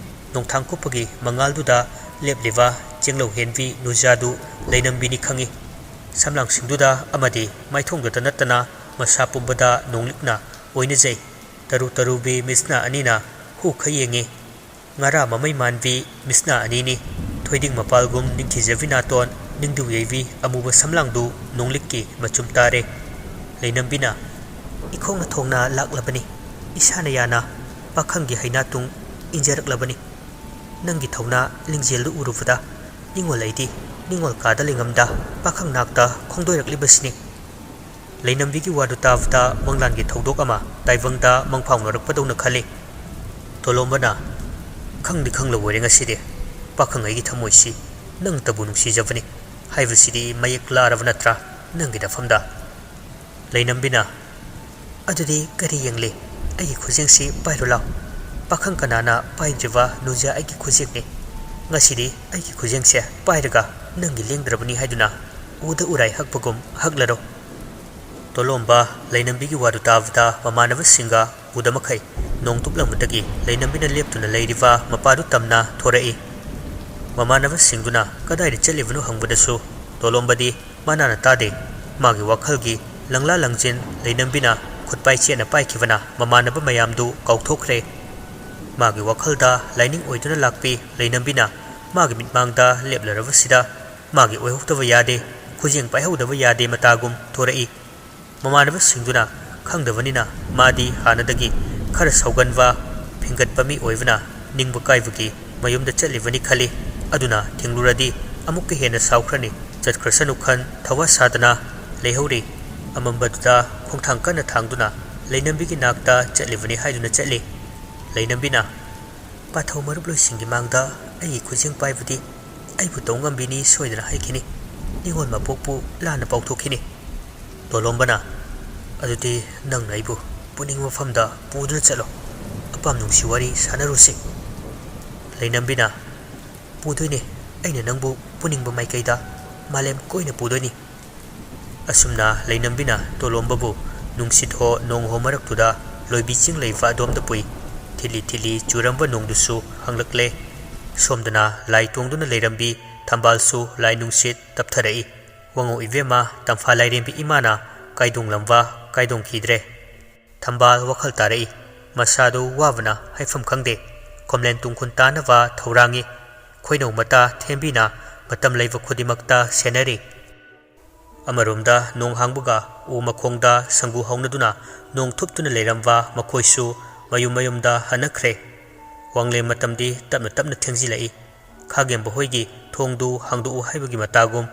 ꯅꯣꯡꯊꯥꯡ ꯀꯨꯞꯄꯒꯤ ꯃꯉꯥꯜꯗꯨꯗ ꯂꯦꯞꯂꯤꯕ ꯆꯦꯡꯂꯧ ꯍꯦꯟꯕꯤ ꯅꯨꯖꯥꯗꯨ ꯂꯩꯅꯝꯕꯤꯅꯤ ꯈꯪꯏ꯫ ꯁꯝꯂꯥꯡꯁꯤꯡꯗꯨꯗ ꯑꯃꯗꯤ ꯃꯥꯏꯊꯣꯡꯗꯇ ꯅꯠꯇꯅ ꯃꯁꯥ ꯄꯨꯝꯕꯗ ꯅꯣꯡꯂꯤꯛꯅ ꯑꯣꯏꯅꯖꯩ꯫ ꯇꯔꯨ ꯇꯔꯨꯕꯤ ꯃꯤꯠꯁꯅꯥ ꯑꯅꯤꯅ ꯍꯨꯈ ꯌꯦꯡꯏ꯫ ꯉꯥꯔꯥ ꯃꯃꯩ ꯃꯥꯟꯕꯤ ꯃꯤꯠꯁꯅꯥ ꯑꯅꯤꯅꯤ꯫ ꯊꯣꯏꯗꯤꯡ ꯃꯄꯥꯜꯒꯨꯝ ꯅꯤꯡꯊꯤꯖꯕꯤ ꯅꯥꯇꯣꯟ, ꯅꯤꯡꯗꯨ ꯌꯩꯕꯤ ꯑꯃꯨꯕ ꯁꯝꯂꯥꯡꯗꯨ ꯅꯣꯡꯂꯤꯛꯀꯤ ꯃꯆꯨꯝ ꯇꯥꯔꯦ꯫ ꯂꯩꯅꯝꯕꯤꯅ, "ꯏꯈꯣꯡꯅ ꯊꯣꯡꯅ ꯂꯥꯛꯂꯕꯅꯤ, ꯏꯁꯥꯅ ꯌꯥꯅ ꯄꯥꯈꯪꯒꯤ ꯍꯩꯅꯥꯇꯨꯡ ꯏꯟꯖꯔꯛꯂꯕꯅꯤ꯫ ꯅꯪꯒꯤ ꯊꯧꯅꯥ ꯂꯤꯡꯖꯦꯜꯗꯨ ꯎꯔꯨꯕꯗ ꯅꯤꯡꯉꯣꯜ ꯑꯩꯗꯤ ꯅꯤꯡꯉꯣꯜ ꯀꯥꯗ ꯂꯩꯉꯝꯗ ꯄꯥꯈꯪ ꯅꯥꯛꯇ ꯈꯣꯡꯗꯣꯏꯔꯛꯂꯤꯕꯁꯤꯅꯤ꯫" ꯂꯩꯅꯝꯕꯤꯒꯤ ꯋꯥꯗꯨ ꯇꯥꯕꯗ ꯃꯪꯂꯥꯟꯒꯤ ꯊꯧꯗꯣꯛ ꯑꯃ ꯇꯥꯏꯕꯪꯗ ꯃꯪꯐꯥꯎꯅꯔꯛꯄꯗꯧꯅ ꯈꯜꯂꯤ꯫ ꯇꯣꯂꯣꯝꯕꯅ, "ꯈꯪꯗꯤ ꯈꯪꯂꯕ ꯑꯣꯏꯔꯦ ꯉꯁꯤꯗꯤ꯫ ꯄꯥꯈꯪ ꯑꯩꯒꯤ ꯊꯃꯣꯏꯁꯤ ꯅꯪꯇꯕꯨ ꯅꯨꯡꯁꯤꯖꯕꯅꯤ ꯍꯥꯏꯕꯁꯤꯗꯤ ꯃꯌꯦꯛ ꯂꯥꯔꯕ ꯅꯠꯇ꯭ꯔꯥ ꯅꯪꯒꯤ ꯅꯐꯝꯗ?" ꯂꯩꯅꯝꯕꯤꯅ, "ꯑꯗꯨꯗꯤ ꯀꯔꯤ ꯌꯦꯡꯂꯤ? ꯑꯩꯒꯤ ꯈꯨꯖꯦꯡꯁꯤ ꯄꯥꯏꯔꯨ ꯂꯥꯎ꯫ ꯄꯥꯈꯪ ꯀꯅꯥꯅ ꯄꯥꯏꯗ꯭ꯔꯤꯕ ꯅꯨꯖꯥ ꯑꯩꯒꯤ ꯈꯨꯖꯦꯡꯅꯤ꯫ ꯉꯁꯤꯗꯤ ꯑꯩꯒꯤ ꯈꯨꯖꯦꯡꯁꯦ ꯄꯥꯏꯔꯒ ꯅꯪꯒꯤ ꯂꯦꯡꯗ꯭ꯔꯕꯅꯤ ꯍꯥꯏꯗꯨꯅ ꯎꯗ ꯎꯔꯥꯏ ꯍꯛꯄꯒꯨꯝ ꯍꯛꯂꯔꯣ꯫" ꯇꯣꯂꯣꯝꯕ ꯂꯩꯅꯝꯕꯤꯒꯤ ꯋꯥꯗꯨ ꯇꯥꯕꯗ ꯃꯃꯥꯟꯅꯕꯁꯤꯡꯒ ꯎꯗ ꯃꯈꯩ ꯅꯣꯡ ꯇꯨꯞꯂꯝꯕꯗꯒꯤ ꯂꯩꯅꯝꯕꯤꯅ ꯂꯦꯞꯇꯨꯅ ꯂꯩꯔꯤꯕ ꯃꯄꯥꯗꯨ ꯇꯝꯅ ꯊꯣꯔꯛꯏ꯫ ꯃꯃꯥꯟꯅꯕꯁꯤꯡꯗꯨꯅ ꯀꯗꯥꯏꯗ ꯆꯠꯂꯤꯕꯅꯣ ꯍꯪꯕꯗꯁꯨ ꯇꯣꯂꯣꯝꯕꯗꯤ ꯃꯅꯥꯅ ꯇꯥꯗꯦ꯫ ꯃꯥꯒꯤ ꯋꯥꯈꯜꯒꯤ ꯂꯪꯂꯥ ꯂꯪꯖꯦꯟ ꯂꯩꯅꯝꯕꯤꯅ ꯈꯨꯠꯄꯥꯏ ꯆꯦꯠꯅ ꯄꯥꯏꯈꯤꯕꯅ ꯃꯃꯥꯟꯅꯕ ꯃꯌꯥꯝꯗꯨ ꯀꯥꯎꯊꯣꯛꯈ꯭ꯔꯦ꯫ ꯃꯥꯒꯤ ꯋꯥꯈꯜꯗ ꯂꯥꯏꯅꯤꯡ ꯑꯣꯏꯗꯨꯅ ꯂꯥꯛꯄꯤ ꯂꯩꯅꯝꯕꯤꯅ ꯃꯥꯒꯤ ꯃꯤꯠꯃꯥꯡꯗ ꯂꯦꯞꯂꯔꯕꯁꯤꯗ ꯃꯥꯒꯤ ꯑꯣꯏꯍꯧꯗꯕ ꯌꯥꯗꯦ, ꯈꯨꯖꯦꯡ ꯄꯥꯏꯍꯧꯗꯕ ꯌꯥꯗꯦ ꯃꯇꯥꯒꯨꯝ ꯊꯣꯔꯛꯏ꯫ ꯃꯃꯥꯟꯅꯕꯁꯤꯡꯗꯨꯅ ꯈꯪꯗꯕꯅꯤꯅ ꯃꯥꯗꯤ ꯍꯥꯟꯅꯗꯒꯤ ꯈꯔ ꯁꯥꯎꯒꯟꯕ, ꯐꯤꯡꯒꯠꯄ ꯃꯤ ꯑꯣꯏꯕꯅ ꯅꯤꯡꯕ ꯀꯥꯏꯕꯒꯤ ꯃꯌꯨꯝꯗ ꯆꯠꯂꯤꯕꯅꯤ ꯈꯜꯂꯤ꯫ ꯑꯗꯨꯅ ꯊꯤꯡꯂꯨꯔꯗꯤ ꯑꯃꯨꯛꯀ ꯍꯦꯟꯅ ꯁꯥꯎꯈ꯭ꯔꯅꯤ꯫ ꯆꯠꯈ꯭ꯔꯁꯅꯨ ꯈꯟ ꯊꯋꯥ ꯁꯥꯗꯅ ꯂꯩꯍꯧꯔꯤ꯫ ꯑꯃꯝꯕꯗꯨꯗ ꯈꯣꯡꯊꯥꯡ ꯀꯟꯅ ꯊꯥꯡꯗꯨꯅ ꯂꯩꯅꯝꯕꯤꯒꯤ ꯅꯥꯛꯇ ꯆꯠꯂꯤꯕꯅꯤ ꯍꯥꯏꯗꯨꯅ ꯆꯠꯂꯤ꯫ ꯂꯩꯅꯝꯕꯤꯅ, "ꯄꯥꯊꯧ ꯃꯔꯨꯞꯂꯣꯏꯁꯤꯡꯒꯤ ꯃꯥꯡꯗ ꯑꯩꯒꯤ ꯈꯨꯖꯦꯡ ꯄꯥꯏꯕꯗꯤ ꯑꯩꯕꯨ ꯇꯧ ꯉꯝꯕꯤꯅꯤ ꯁꯣꯏꯗꯅ ꯍꯥꯏꯈꯤꯅꯤ꯫ ꯅꯤꯉꯣꯜ ꯃꯄꯣꯛꯄꯨ ꯂꯥꯟꯅ ꯄꯥꯎꯊꯣꯛꯈꯤꯅꯤ꯫" ꯇꯣꯂꯣꯝꯕꯅ, "ꯑꯗꯨꯗꯤ ꯅꯪꯅ ꯑꯩꯕꯨ ꯄꯨꯅꯤꯡꯕ ꯃꯐꯝꯗ ꯄꯨꯗꯨꯅ ꯆꯠꯂꯣ꯫ ꯑꯄꯥꯝ ꯅꯨꯡꯁꯤ ꯋꯥꯔꯤ ꯁꯥꯟꯅꯔꯨꯁꯤ꯫" ꯂꯩꯅꯝꯕꯤꯅ, "ꯄꯨꯗꯣꯏꯅꯦ꯫ ꯑꯩꯅ ꯅꯪꯕꯨ ꯄꯨꯅꯤꯡꯕ ꯃꯥꯏꯀꯩꯗ ꯃꯥꯂꯦꯝ ꯀꯣꯏꯅ ꯄꯨꯗꯣꯏꯅꯤ꯫" ꯑꯁꯨꯝꯅ ꯂꯩꯅꯝꯕꯤꯅ ꯇꯣꯂꯣꯝꯕꯕꯨ ꯅꯨꯡꯁꯤꯠ ꯍꯣ ꯅꯣꯡ ꯍꯣ ꯃꯔꯛꯇꯨꯗ ꯂꯣꯏꯕꯤ ꯆꯤꯡ ꯂꯩꯕ ꯑꯗꯣꯝꯗ ꯄꯨꯏ꯫ ꯊꯤꯂꯤ ꯊꯤꯂꯤ ꯆꯨꯔꯝꯕ ꯅꯣꯡꯗꯨꯁꯨ ꯍꯥꯡꯂꯛꯂꯦ꯫ ꯁꯣꯝꯗꯅ ꯂꯥꯏ ꯇꯣꯡꯗꯨꯅ ꯂꯩꯔꯝꯕꯤ ꯊꯝꯕꯥꯜꯁꯨ ꯂꯥꯏ ꯅꯨꯡꯁꯤꯠ ꯇꯞꯊꯔꯛꯏ꯫ ꯋꯥꯉꯧ ꯏꯕꯦꯝꯃ ꯇꯝꯐꯥ ꯂꯥꯏꯔꯦꯝꯕꯤ ꯏꯃꯥꯅ ꯀꯥꯏꯗꯣꯡꯂꯝꯕ ꯀꯥꯏꯗꯣꯡꯈꯤꯗ꯭ꯔꯦ꯫ ꯊꯝꯕꯥꯜ ꯋꯥꯈꯜ ꯇꯥꯔꯛꯏ꯫ ꯃꯁꯥꯗꯨ ꯋꯥꯕꯅ ꯍꯥꯏꯐꯝ ꯈꯪꯗꯦ꯫ ꯈꯣꯝꯂꯦꯟ ꯇꯨꯡꯈꯨꯟ ꯇꯥꯅꯕ ꯊꯧꯔꯥꯡꯉꯤ꯫ ꯈꯣꯏꯅꯧ ꯃꯇꯥ ꯊꯦꯝꯕꯤꯅ ꯃꯇꯝ ꯂꯩꯕ ꯈꯨꯗꯤꯡꯃꯛꯇ ꯁꯦꯟꯅꯔꯤ꯫ ꯑꯃꯔꯣꯝꯗ ꯅꯣꯡ ꯍꯥꯡꯕꯒ ꯎ ꯃꯈꯣꯡꯗ ꯁꯪꯒꯨ ꯍꯧꯅꯗꯨꯅ ꯅꯣꯡ ꯊꯨꯞꯇꯨꯅ ꯂꯩꯔꯝꯕ ꯃꯈꯣꯏꯁꯨ ꯃꯌꯨꯝ ꯃꯌꯨꯝꯗ ꯍꯟꯅꯈ꯭ꯔꯦ꯫ ꯋꯥꯡꯂꯦꯟ ꯃꯇꯝꯗꯤ ꯇꯞꯅ ꯇꯞꯅ ꯊꯦꯡꯖꯤꯜꯂꯛꯏ꯫ ꯈꯥꯒꯦꯝꯕ ꯍꯣꯏꯒꯤ ꯊꯣꯡꯗꯨ ꯍꯥꯡꯗꯣꯛꯎ ꯍꯥꯏꯕꯒꯤ ꯃꯇꯥꯒꯨꯝ,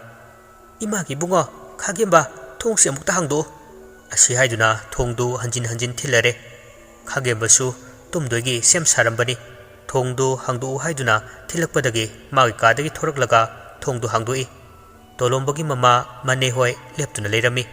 "ꯏꯃꯥꯒꯤ ꯏꯕꯨꯡꯉꯣ, ꯈꯥꯒꯦꯝꯕ, ꯊꯣꯡꯁꯤ ꯑꯃꯨꯛꯇ ꯍꯥꯡꯗꯣꯛꯎ" ꯑꯁꯤ ꯍꯥꯏꯗꯨꯅ ꯊꯣꯡꯗꯨ ꯍꯟꯖꯤꯟ ꯍꯟꯖꯤꯟ ꯊꯤꯜꯂꯔꯦ꯫ ꯈꯥꯒꯦꯝꯕꯁꯨ ꯇꯨꯝꯗꯣꯏꯒꯤ ꯁꯦꯝ ꯁꯥꯔꯝꯕꯅꯤ꯫ ꯊꯣꯡꯗꯨ ꯍꯥꯡꯗꯣꯛꯎ ꯍꯥꯏꯗꯨꯅ ꯊꯤꯜꯂꯛꯄꯗꯒꯤ ꯃꯥꯒꯤ ꯀꯥꯗꯒꯤ ꯊꯣꯔꯛꯂꯒ ꯊꯣꯡꯗꯨ ꯍꯥꯡꯗꯣꯛꯏ꯫ ꯇꯣꯂꯣꯝꯕꯒꯤ ꯃꯃꯥ ꯃꯅꯦ ꯍꯣꯏ ꯂꯦꯞꯇꯨꯅ ꯂꯩꯔꯝꯃꯤ꯫